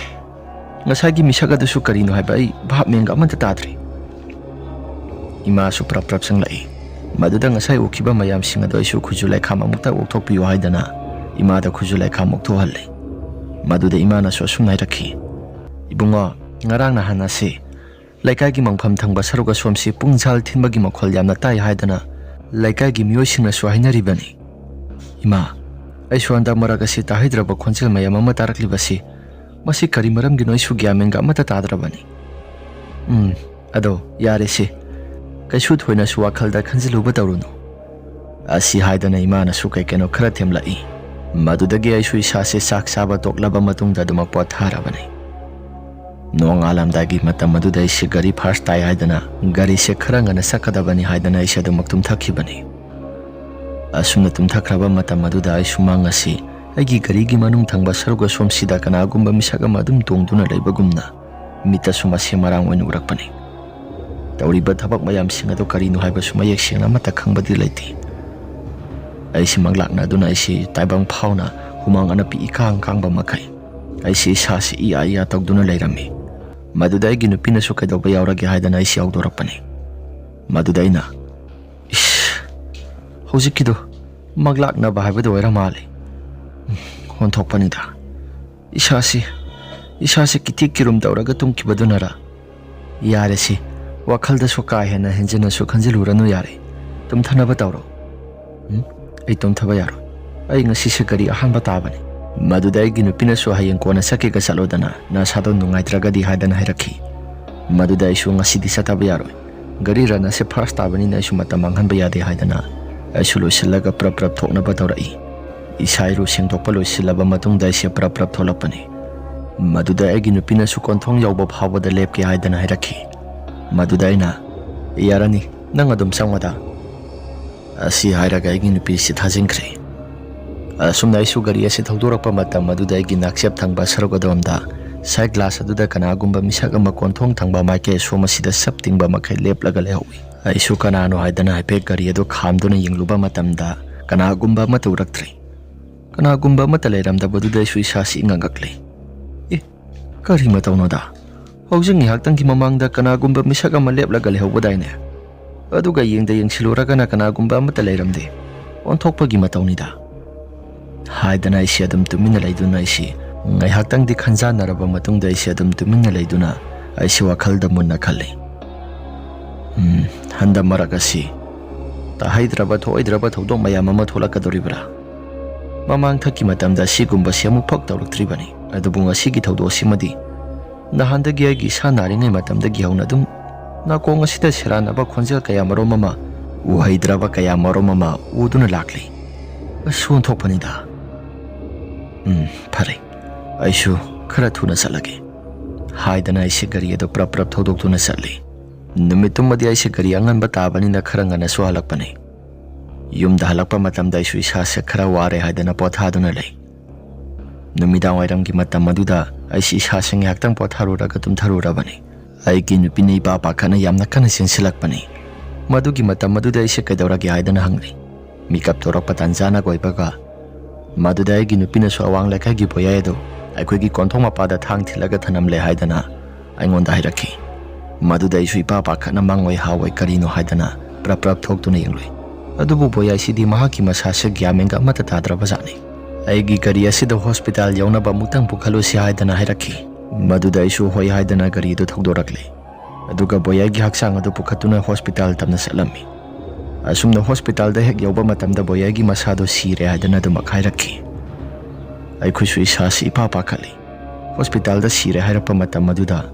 ꯉꯁꯥꯏꯒꯤ ꯃꯤꯁꯛ ꯑꯗꯨꯁꯨ ꯀꯔꯤꯅꯣ ꯍꯥꯏꯕ ꯑꯩ ꯚꯥꯞ ꯃꯦꯟꯒ ꯑꯃꯠꯇ ꯇꯥꯗ꯭ꯔꯦ꯫" ꯏꯃꯥꯁꯨ ꯄ꯭ꯔꯞ ꯄ꯭ꯔꯞ ꯆꯪꯂꯛꯏ꯫ ꯃꯗꯨꯗ ꯉꯁꯥꯏ ꯎꯈꯤꯕ ꯃꯌꯥꯝꯁꯤꯡ ꯑꯗꯣ ꯑꯩꯁꯨ ꯈꯨꯖꯨ ꯂꯩꯈꯥꯝ ꯑꯃꯨꯛꯇ ꯑꯣꯛꯊꯣꯛꯄꯤꯌꯨ ꯍꯥꯏꯗꯅ ꯏꯃꯥꯗ ꯈꯨꯖꯨ ꯂꯩꯈꯥꯝ ꯑꯣꯛꯊꯣꯛꯍꯜꯂꯤ꯫ ꯃꯗꯨꯗ ꯏꯃꯥꯅꯁꯨ ꯑꯁꯨꯝꯅ ꯍꯥꯏꯔꯛꯈꯤ, "ꯏꯕꯨꯡꯉꯣ, ꯉꯔꯥꯡ ꯅꯍꯥꯟ ꯑꯁꯤ ꯂꯩꯀꯥꯏꯒꯤ ꯃꯪꯐꯝ ꯊꯪꯕ ꯁꯔꯨꯛ ꯑꯁꯣꯝꯁꯤ ꯄꯨꯡ ꯖꯥꯜ ꯊꯤꯟꯕꯒꯤ ꯃꯈꯣꯜ ꯌꯥꯝꯅ ꯇꯥꯏ ꯍꯥꯏꯗꯅ ꯂꯩꯀꯥꯏꯒꯤ ꯃꯤꯑꯣꯏꯁꯤꯡꯅꯁꯨ ꯍꯥꯏꯅꯔꯤꯕꯅꯤ꯫ ꯏꯃꯥ, ꯑꯩꯁꯨ ꯍꯟꯗꯛ ꯃꯔꯛ ꯑꯁꯤ ꯇꯥꯍꯩꯗ꯭ꯔꯕ ꯈꯣꯟꯖꯦꯜ ꯃꯌꯥꯝ ꯑꯃ ꯇꯥꯔꯛꯂꯤꯕꯁꯤ, ꯃꯁꯤ ꯀꯔꯤ ꯃꯔꯝꯒꯤꯅꯣ ꯑꯩꯁꯨ ꯒ꯭ꯌꯥꯟ ꯃꯦꯟꯒ ꯑꯃꯠꯇ ꯇꯥꯗ꯭ꯔꯕꯅꯤ꯫ ꯎꯝ, ꯑꯗꯣ ꯌꯥꯔꯦꯁꯦ, ꯀꯩꯁꯨ ꯊꯣꯏꯅꯁꯨ ꯋꯥꯈꯜꯗ ꯈꯟꯖꯤꯜꯂꯨꯕ ꯇꯧꯔꯨꯅꯨ"꯫ ꯑꯁꯤ ꯍꯥꯏꯗꯅ ꯏꯃꯥꯅꯁꯨ ꯀꯩ ꯀꯩꯅꯣ ꯈꯔ ꯊꯦꯝꯂꯛꯏ꯫ ꯃꯗꯨꯗꯒꯤ ꯑꯩꯁꯨ ꯏꯁꯥꯁꯦ ꯆꯥꯛ ꯆꯥꯕ ꯇꯣꯛꯂꯕ ꯃꯇꯨꯡꯗ ꯑꯗꯨꯃꯛ ꯄꯣꯊꯥꯔꯕꯅꯤ꯫ ꯅꯣꯡꯉꯥꯜꯂꯝꯗꯥꯏꯒꯤ ꯃꯇꯝ ꯑꯗꯨꯗ ꯑꯩꯁꯦ ꯒꯥꯔꯤ ꯐꯥꯔꯁ ꯇꯥꯏ ꯍꯥꯏꯗꯅ, ꯒꯥꯔꯤꯁꯦ ꯈꯔ ꯉꯟꯅ ꯆꯠꯀꯗꯕꯅꯤ ꯍꯥꯏꯗꯅ ꯑꯩꯁꯦ ꯑꯗꯨꯃꯛ ꯇꯨꯝꯊꯈꯤꯕꯅꯤ꯫ ꯑꯁꯨꯝꯅ ꯇꯨꯝꯊꯈ꯭ꯔꯕ ꯃꯇꯝ ꯑꯗꯨꯗ ꯑꯩꯁꯨ ꯃꯪ ꯑꯁꯤ ꯑꯩꯒꯤ ꯒꯥꯔꯤꯒꯤ ꯃꯅꯨꯡ ꯊꯪꯕ ꯁꯔꯨꯛ ꯑꯁꯣꯝꯁꯤꯗ ꯀꯅꯥꯒꯨꯝꯕ ꯃꯤꯁꯛ ꯑꯃ ꯑꯗꯨꯝ ꯇꯣꯡꯗꯨꯅ ꯂꯩꯕꯒꯨꯝꯅ ꯃꯤꯠꯇꯁꯨ ꯃꯁꯦ ꯃꯔꯥꯡ ꯑꯣꯏꯅ ꯎꯔꯛꯄꯅꯤ꯫ ꯇꯧꯔꯤꯕ ꯊꯕꯛ ꯃꯌꯥꯝꯁꯤꯡ ꯑꯗꯨ ꯀꯔꯤꯅꯣ ꯍꯥꯏꯕꯁꯨ ꯃꯌꯦꯛ ꯁꯦꯡꯅ ꯑꯃꯠꯇ ꯈꯪꯕꯗꯤ ꯂꯩꯇꯦ꯫ ꯑꯩꯁꯤ ꯃꯪꯂꯥꯛꯅꯗꯨꯅ ꯑꯩꯁꯤ ꯇꯥꯏꯕꯪ ꯐꯥꯎꯅ ꯍꯨꯃꯥꯡ ꯑꯅꯞꯄꯤ ꯏꯀꯥꯡ ꯀꯥꯡꯕ ꯃꯈꯩ ꯑꯩꯁꯤ ꯏꯁꯥꯁꯤ ꯏꯌꯥ ꯏꯌꯥ ꯇꯧꯗꯨꯅ ꯂꯩꯔꯝꯃꯤ꯫ ꯃꯗꯨꯗ ꯑꯩꯒꯤ ꯅꯨꯄꯤꯅꯁꯨ "ꯀꯩꯗꯧꯕ ꯌꯥꯎꯔꯒꯦ?" ꯍꯥꯏꯗꯅ ꯑꯩꯁꯤ ꯍꯧꯗꯣꯔꯛꯄꯅꯤ꯫ ꯃꯗꯨꯗ ꯑꯩꯅ, "ꯏꯁ, ꯍꯧꯖꯤꯛꯀꯤꯗꯣ ꯃꯪꯂꯥꯛꯅꯕ ꯍꯥꯏꯕꯗꯨ ꯑꯣꯏꯔ ꯃꯥꯜꯂꯦ꯫ ꯎꯝ, ꯑꯣꯟꯊꯣꯛꯄꯅꯤꯗ꯫ ꯏꯁꯥꯁꯤ, ꯏꯁꯥꯁꯤ ꯀꯤꯊꯤꯛ ꯀꯤꯔꯨꯝ ꯇꯧꯔꯒ ꯇꯨꯝꯈꯤꯕꯗꯨꯅꯔ?" "ꯌꯥꯔꯦꯁꯤ, ꯋꯥꯈꯜꯗꯁꯨ ꯀꯥ ꯍꯦꯟꯅ ꯍꯦꯟꯖꯤꯟꯅꯁꯨ ꯈꯟꯖꯤꯜꯂꯨꯔꯅꯨ ꯌꯥꯔꯦ꯫ ꯇꯨꯝꯊꯅꯕ ꯇꯧꯔꯣ"꯫ "ꯎꯝ, ꯑꯩ ꯇꯨꯝꯊꯕ ꯌꯥꯔꯣꯏ꯫ ꯑꯩ ꯉꯁꯤꯁꯦ ꯒꯥꯔꯤ ꯑꯍꯥꯟꯕ ꯇꯥꯕꯅꯤ"꯫ ꯃꯗꯨꯗ ꯑꯩꯒꯤ ꯅꯨꯄꯤꯅꯁꯨ "ꯍꯌꯦꯡ ꯀꯣꯟꯅ ꯆꯠꯀꯦꯒ ꯆꯠꯂꯣꯗꯅ, ꯅꯁꯥꯗꯣ ꯅꯨꯡꯉꯥꯏꯇ꯭ꯔꯒꯗꯤ" ꯍꯥꯏꯗꯅ ꯍꯥꯏꯔꯛꯈꯤ꯫ ꯃꯗꯨꯗ ꯑꯩꯁꯨ "ꯉꯁꯤꯗꯤ ꯆꯠꯇꯕ ꯌꯥꯔꯣꯏ꯫ ꯒꯥꯔꯤ ꯔꯟ ꯑꯁꯦ ꯐꯥꯔꯁ ꯇꯥꯕꯅꯤꯅ ꯑꯩꯁꯨ ꯃꯇꯝ ꯃꯥꯡꯍꯟꯕ ꯌꯥꯗꯦ" ꯍꯥꯏꯗꯅ ꯑꯩꯁꯨ ꯂꯣꯏꯁꯤꯜꯂꯒ ꯄ꯭ꯔꯞ ꯄ꯭ꯔꯞ ꯊꯣꯛꯅꯕ ꯇꯧꯔꯛꯏ꯫ ꯏꯁꯥ ꯏꯔꯨ ꯁꯦꯡꯗꯣꯛꯄ ꯂꯣꯏꯁꯤꯜꯂꯕ ꯃꯇꯨꯡꯗ ꯑꯩꯁꯦ ꯄ꯭ꯔꯞ ꯄ꯭ꯔꯞ ꯊꯣꯛꯂꯛꯄꯅꯤ꯫ ꯃꯗꯨꯗ ꯑꯩꯒꯤ ꯅꯨꯄꯤꯅꯁꯨ "ꯀꯣꯟꯊꯣꯡ ꯌꯧꯕ ꯐꯥꯎꯕꯗ ꯂꯦꯞꯀꯦ" ꯍꯥꯏꯗꯅ ꯍꯥꯏꯔꯛꯈꯤ꯫ ꯃꯗꯨꯗ ꯑꯩꯅ, "ꯌꯥꯔꯅꯤ, ꯅꯪ ꯑꯗꯨꯝ ꯆꯪꯉꯣꯗ"꯫ ꯑꯁꯤ ꯍꯥꯏꯔꯒ ꯑꯩꯒꯤ ꯅꯨꯄꯤꯁꯤ ꯊꯥꯖꯤꯟꯈ꯭ꯔꯦ꯫ ꯑꯁꯨꯝꯅ ꯑꯩꯁꯨ ꯒꯥꯔꯤ ꯑꯁꯤ ꯊꯧꯗꯣꯔꯛꯄ ꯃꯇꯝ ꯑꯗꯨꯗ ꯑꯩꯒꯤ ꯅꯥꯛꯆꯦꯞ ꯊꯪꯕ ꯁꯔꯨꯛ ꯑꯗꯣꯝꯗ ꯁꯥꯏꯠ ꯒ꯭ꯂꯥꯁ ꯑꯗꯨꯗ ꯀꯅꯥꯒꯨꯝꯕ ꯃꯤꯁꯛ ꯑꯃ ꯀꯣꯟꯊꯣꯡ ꯊꯪꯕ ꯃꯥꯏꯀꯩ ꯑꯁꯣꯝ ꯑꯁꯤꯗ ꯁꯞ ꯇꯤꯡꯕ ꯃꯈꯩ ꯂꯦꯞꯂꯒ ꯂꯩꯍꯧꯏ꯫ ꯑꯩꯁꯨ ꯀꯅꯥꯅꯣ ꯍꯥꯏꯗꯅ ꯍꯥꯏꯐꯦꯠ ꯒꯥꯔꯤ ꯑꯗꯨ ꯈꯥꯝꯗꯨꯅ ꯌꯦꯡꯂꯨꯕ ꯃꯇꯝꯗ ꯀꯅꯥꯒꯨꯝꯕ ꯑꯃꯠꯇ ꯎꯔꯛꯇ꯭ꯔꯦ꯫ ꯀꯅꯥꯒꯨꯝꯕ ꯑꯃꯠꯇ ꯂꯩꯔꯝꯗꯕꯗꯨꯗ ꯑꯩꯁꯨ ꯏꯁꯥꯁꯤ ꯏꯉꯛ ꯉꯛꯂꯦ꯫ "ꯑꯦ, ꯀꯔꯤ ꯃꯇꯧꯅꯣꯗ? ꯍꯧꯖꯤꯛ ꯉꯥꯏꯍꯥꯛꯇꯪꯒꯤ ꯃꯃꯥꯡꯗ ꯀꯅꯥꯒꯨꯝꯕ ꯃꯤꯁꯛ ꯑꯃ ꯂꯦꯞꯂꯒ ꯂꯩꯍꯧꯕꯗꯥꯏꯅꯦ? ꯑꯗꯨꯒ ꯌꯦꯡꯗ ꯌꯦꯡꯁꯤꯜꯂꯨꯔꯒꯅ ꯀꯅꯥꯒꯨꯝꯕ ꯑꯃꯠꯇ ꯂꯩꯔꯝꯗꯦ꯫ ꯑꯣꯟꯊꯣꯛꯄꯒꯤ ꯃꯇꯧꯅꯤꯗ꯫ ꯍꯥꯏꯗꯅ ꯑꯩꯁꯦ ꯑꯗꯨꯝ ꯇꯨꯃꯤꯟꯅ ꯂꯩꯗꯨꯅ ꯑꯩꯁꯦ ꯉꯥꯏꯍꯥꯛꯇꯪꯗꯤ ꯈꯟꯖꯥꯟꯅꯔꯕ ꯃꯇꯨꯡꯗ ꯑꯩꯁꯦ ꯑꯗꯨꯝ ꯇꯨꯃꯤꯟꯅ ꯂꯩꯗꯨꯅ ꯑꯩꯁꯦ ꯋꯥꯈꯜꯗ ꯃꯨꯟꯅ ꯈꯜꯂꯤ꯫ "ꯎꯝ, ꯍꯟꯗꯛ ꯃꯔꯛ ꯑꯁꯤ ꯇꯥꯍꯩꯗ꯭ꯔꯕ ꯊꯣꯛꯑꯣꯏꯗ꯭ꯔꯕ ꯊꯧꯗꯣꯛ ꯃꯌꯥꯝ ꯑꯃ ꯊꯣꯛꯂꯛꯀꯗꯧꯔꯤꯕ꯭ꯔꯥ? ꯃꯃꯥꯡ ꯊꯛꯀꯤ ꯃꯇꯝꯗ ꯑꯁꯤꯒꯨꯝꯕꯁꯤ ꯑꯃꯨꯛ ꯐꯥꯎ ꯇꯧꯔꯛꯇ꯭ꯔꯤꯕꯅꯤ꯫ ꯑꯗꯨꯕꯨ ꯉꯁꯤꯒꯤ ꯊꯧꯗꯣꯛꯁꯤꯃꯗꯤ ꯅꯍꯥꯟꯗꯒꯤ ꯑꯩꯒꯤ ꯏꯁꯥ ꯅꯥꯔꯤꯉꯩ ꯃꯇꯝꯗꯒꯤ ꯍꯧꯅ ꯑꯗꯨꯝ ꯅꯥꯀꯣꯡ ꯑꯁꯤꯗ ꯁꯦꯔꯥꯟꯅꯕ ꯈꯣꯟꯖꯦꯜ ꯀꯌꯥ ꯃꯔꯨꯝ ꯑꯃ, ꯎꯍꯩꯗ꯭ꯔꯕ ꯀꯌꯥ ꯃꯔꯨꯝ ꯑꯃ ꯎꯗꯨꯅ ꯂꯥꯛꯂꯤ꯫ ꯑꯁ, ꯑꯣꯟꯊꯣꯛꯄꯅꯤꯗ꯫ ꯎꯝ, ꯐꯔꯦ, ꯑꯩꯁꯨ ꯈꯔ ꯊꯨꯅ ꯆꯠꯂꯒꯦ" ꯍꯥꯏꯗꯅ ꯑꯩꯁꯦ ꯒꯥꯔꯤ ꯑꯗꯨ ꯄ꯭ꯔꯞ ꯄ꯭ꯔꯞ ꯊꯧꯗꯣꯛꯇꯨꯅ ꯆꯠꯂꯤ꯫ ꯅꯨꯃꯤꯠꯇꯨꯃꯗꯤ ꯑꯩꯁꯦ ꯒꯥꯔꯤ ꯑꯉꯟꯕ ꯇꯥꯕꯅꯤꯅ ꯈꯔ ꯉꯟꯅꯁꯨ ꯍꯜꯂꯛꯄꯅꯤ꯫ ꯌꯨꯝꯗ ꯍꯜꯂꯛꯄ ꯃꯇꯝꯗ ꯑꯩꯁꯨ ꯏꯁꯥꯁꯦ ꯈꯔ ꯋꯥꯔꯦ ꯍꯥꯏꯗꯅ ꯄꯣꯊꯥꯗꯨꯅ ꯂꯩ꯫ ꯅꯨꯃꯤꯗꯥꯡ ꯋꯥꯏꯔꯝꯒꯤ ꯃꯇꯝ ꯑꯗꯨꯗ ꯑꯩꯁꯤ ꯏꯁꯥꯁꯦ ꯉꯥꯏꯍꯥꯛꯇꯪ ꯄꯣꯊꯥꯔꯨꯔꯒ ꯇꯨꯝꯊꯔꯨꯔꯕꯅꯤ꯫ ꯑꯩꯒꯤ ꯅꯨꯄꯤꯅ ꯏꯄꯥ ꯄꯥꯈꯠꯅ ꯌꯥꯝꯅ ꯀꯟꯅ ꯆꯦꯟꯁꯤꯜꯂꯛꯄꯅꯤ꯫ ꯃꯗꯨꯒꯤ ꯃꯇꯝ ꯑꯗꯨꯗ ꯑꯩꯁꯦ ꯀꯩꯗꯧꯔꯒꯦ ꯍꯥꯏꯗꯅ ꯍꯪꯂꯤ꯫ ꯃꯤꯀꯞ ꯊꯣꯔꯛꯄ ꯇꯥꯟꯖꯥꯅ ꯑꯣꯏꯕꯒ ꯃꯗꯨꯗ ꯑꯩꯒꯤ ꯅꯨꯄꯤꯅꯁꯨ ꯑꯋꯥꯡ ꯂꯩꯀꯥꯏꯒꯤ ꯕꯣꯌꯥꯏ ꯑꯗꯨ ꯑꯩꯈꯣꯏꯒꯤ ꯀꯣꯟꯊꯣꯡ ꯃꯄꯥꯗ ꯊꯥꯡ ꯊꯤꯜꯂꯒ ꯊꯅꯝꯂꯦ ꯍꯥꯏꯗꯅ ꯑꯩꯉꯣꯟꯗ ꯍꯥꯏꯔꯛꯈꯤ꯫ ꯃꯗꯨꯗ ꯑꯩꯁꯨ ꯏꯄꯥ ꯄꯥꯈꯠꯅ ꯃꯥꯡꯑꯣꯏ ꯍꯥꯋꯣꯏ ꯀꯔꯤꯅꯣ ꯍꯥꯏꯗꯅ ꯄ꯭ꯔꯞ ꯄ꯭ꯔꯞ ꯊꯣꯛꯇꯨꯅ ꯌꯦꯡꯂꯨꯏ꯫ ꯑꯗꯨꯕꯨ ꯕꯣꯌꯥꯏꯁꯤꯗꯤ ꯃꯍꯥꯛꯀꯤ ꯃꯁꯥꯁꯦ ꯒ꯭ꯌꯥꯟ ꯃꯦꯟꯒ ꯑꯃꯠꯇ ꯇꯥꯗ꯭ꯔꯕ ꯖꯥꯠꯅꯤ꯫ "ꯑꯩꯒꯤ ꯒꯥꯔꯤ ꯑꯁꯤꯗ ꯍꯣꯁꯄꯤꯇꯥꯜ ꯌꯧꯅꯕ ꯑꯃꯨꯛꯇꯪ ꯄꯨꯈꯠꯂꯨꯁꯤ" ꯍꯥꯏꯗꯅ ꯍꯥꯏꯔꯛꯈꯤ꯫ ꯃꯗꯨꯗ ꯑꯩꯁꯨ ꯍꯣꯏ ꯍꯥꯏꯗꯅ ꯒꯥꯔꯤ ꯑꯗꯨ ꯊꯧꯗꯣꯔꯛꯂꯦ꯫ ꯑꯗꯨꯒ ꯕꯣꯌꯥꯏꯒꯤ ꯍꯛꯆꯥꯡ ꯑꯗꯨ ꯄꯨꯈꯠꯇꯨꯅ ꯍꯣꯁꯄꯤꯇꯥꯜ ꯇꯝꯅ ꯆꯠꯂꯝꯃꯤ꯫ ꯑꯁꯨꯝꯅ ꯍꯣꯁꯄꯤꯇꯥꯜꯗ ꯍꯦꯛ ꯌꯧꯕ ꯃꯇꯝꯗ ꯕꯣꯌꯥꯏꯒꯤ ꯃꯁꯥꯗꯨ ꯁꯤꯔꯦ ꯍꯥꯏꯗꯅ ꯑꯗꯨꯃꯛ ꯍꯥꯏꯔꯛꯈꯤ꯫ ꯑꯩꯈꯣꯏꯁꯨ ꯏꯁꯥꯁꯤ ꯏꯄꯥ ꯄꯥꯈꯠꯂꯤ꯫ ꯍꯣꯁꯄꯤꯇꯥꯜꯗ ꯁꯤꯔꯦ ꯍꯥꯏꯔꯛꯄ ꯃꯇꯝ ꯑꯗꯨꯗ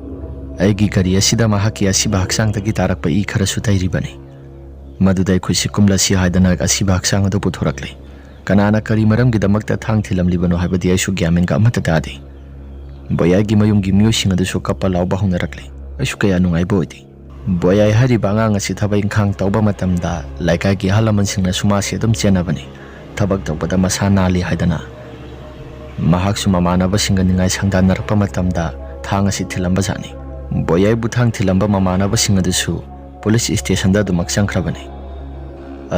ꯑꯩꯒꯤ ꯒꯥꯔꯤ ꯑꯁꯤꯗ ꯃꯍꯥꯛꯀꯤ ꯑꯁꯤꯕ ꯍꯛꯆꯥꯡꯗꯒꯤ ꯇꯥꯔꯛꯄ ꯏ ꯈꯔꯁꯨ ꯇꯩꯔꯤꯕꯅꯤ꯫ ꯃꯗꯨꯗ ꯑꯩꯈꯣꯏꯁꯤ ꯀꯨꯝꯂꯁꯤ ꯍꯥꯏꯗꯅ ꯑꯁꯤꯕ ꯍꯛꯆꯥꯡ ꯑꯗꯨ ꯄꯨꯊꯣꯔꯛꯂꯤ꯫ ꯀꯅꯥꯅ ꯀꯔꯤ ꯃꯔꯝꯒꯤꯗꯃꯛꯇ ꯊꯥꯡ ꯊꯤꯜꯂꯝꯂꯤꯕꯅꯣ ꯍꯥꯏꯕꯗꯤ ꯑꯩꯁꯨ ꯒ꯭ꯌꯥꯟ ꯃꯦꯟꯒ ꯑꯃꯠꯇ ꯇꯥꯗꯦ꯫ ꯕꯣꯌꯥꯏꯒꯤ ꯃꯌꯨꯝꯒꯤ ꯃꯤꯑꯣꯏꯁꯤꯡ ꯑꯗꯨꯁꯨ ꯀꯞꯄ ꯂꯥꯎꯕ ꯍꯧꯅꯔꯛꯂꯤ꯫ ꯑꯩꯁꯨ ꯀꯌꯥ ꯅꯨꯡꯉꯥꯏꯕ ꯑꯣꯏꯗꯦ꯫ ꯕꯣꯌꯥꯏ ꯍꯥꯏꯔꯤꯕ ꯑꯉꯥꯡ ꯑꯁꯤ ꯊꯕꯛ ꯏꯪꯈꯥꯡ ꯇꯧꯕ ꯃꯇꯝꯗ ꯂꯩꯀꯥꯏꯒꯤ ꯑꯍꯜ ꯂꯃꯟꯁꯤꯡꯅꯁꯨ ꯃꯥꯁꯤ ꯑꯗꯨꯝ ꯆꯦꯟꯅꯕꯅꯤ꯫ ꯊꯕꯛ ꯇꯧꯕꯗ ꯃꯁꯥ ꯅꯥꯜꯂꯤ ꯍꯥꯏꯗꯅ꯫ ꯃꯍꯥꯛꯁꯨ ꯃꯃꯥꯟꯅꯕꯁꯤꯡꯒ ꯅꯤꯡꯉꯥꯏ ꯁꯪꯗꯥꯟꯅꯔꯛꯄ ꯃꯇꯝꯗ ꯊꯥꯡ ꯑꯁꯤ ꯊꯤꯜꯂꯝꯕ ꯖꯥꯠꯅꯤ꯫ ꯕꯣꯌꯥꯏꯕꯨ ꯊꯥꯡ ꯊꯤꯜꯂꯝꯕ ꯃꯃꯥꯟꯅꯕꯁꯤꯡ ꯑꯗꯨꯁꯨ ꯄꯨꯂꯤꯁ ꯁ꯭ꯇꯦꯁꯟꯗ ꯑꯗꯨꯃꯛ ꯆꯪꯈ꯭ꯔꯕꯅꯤ꯫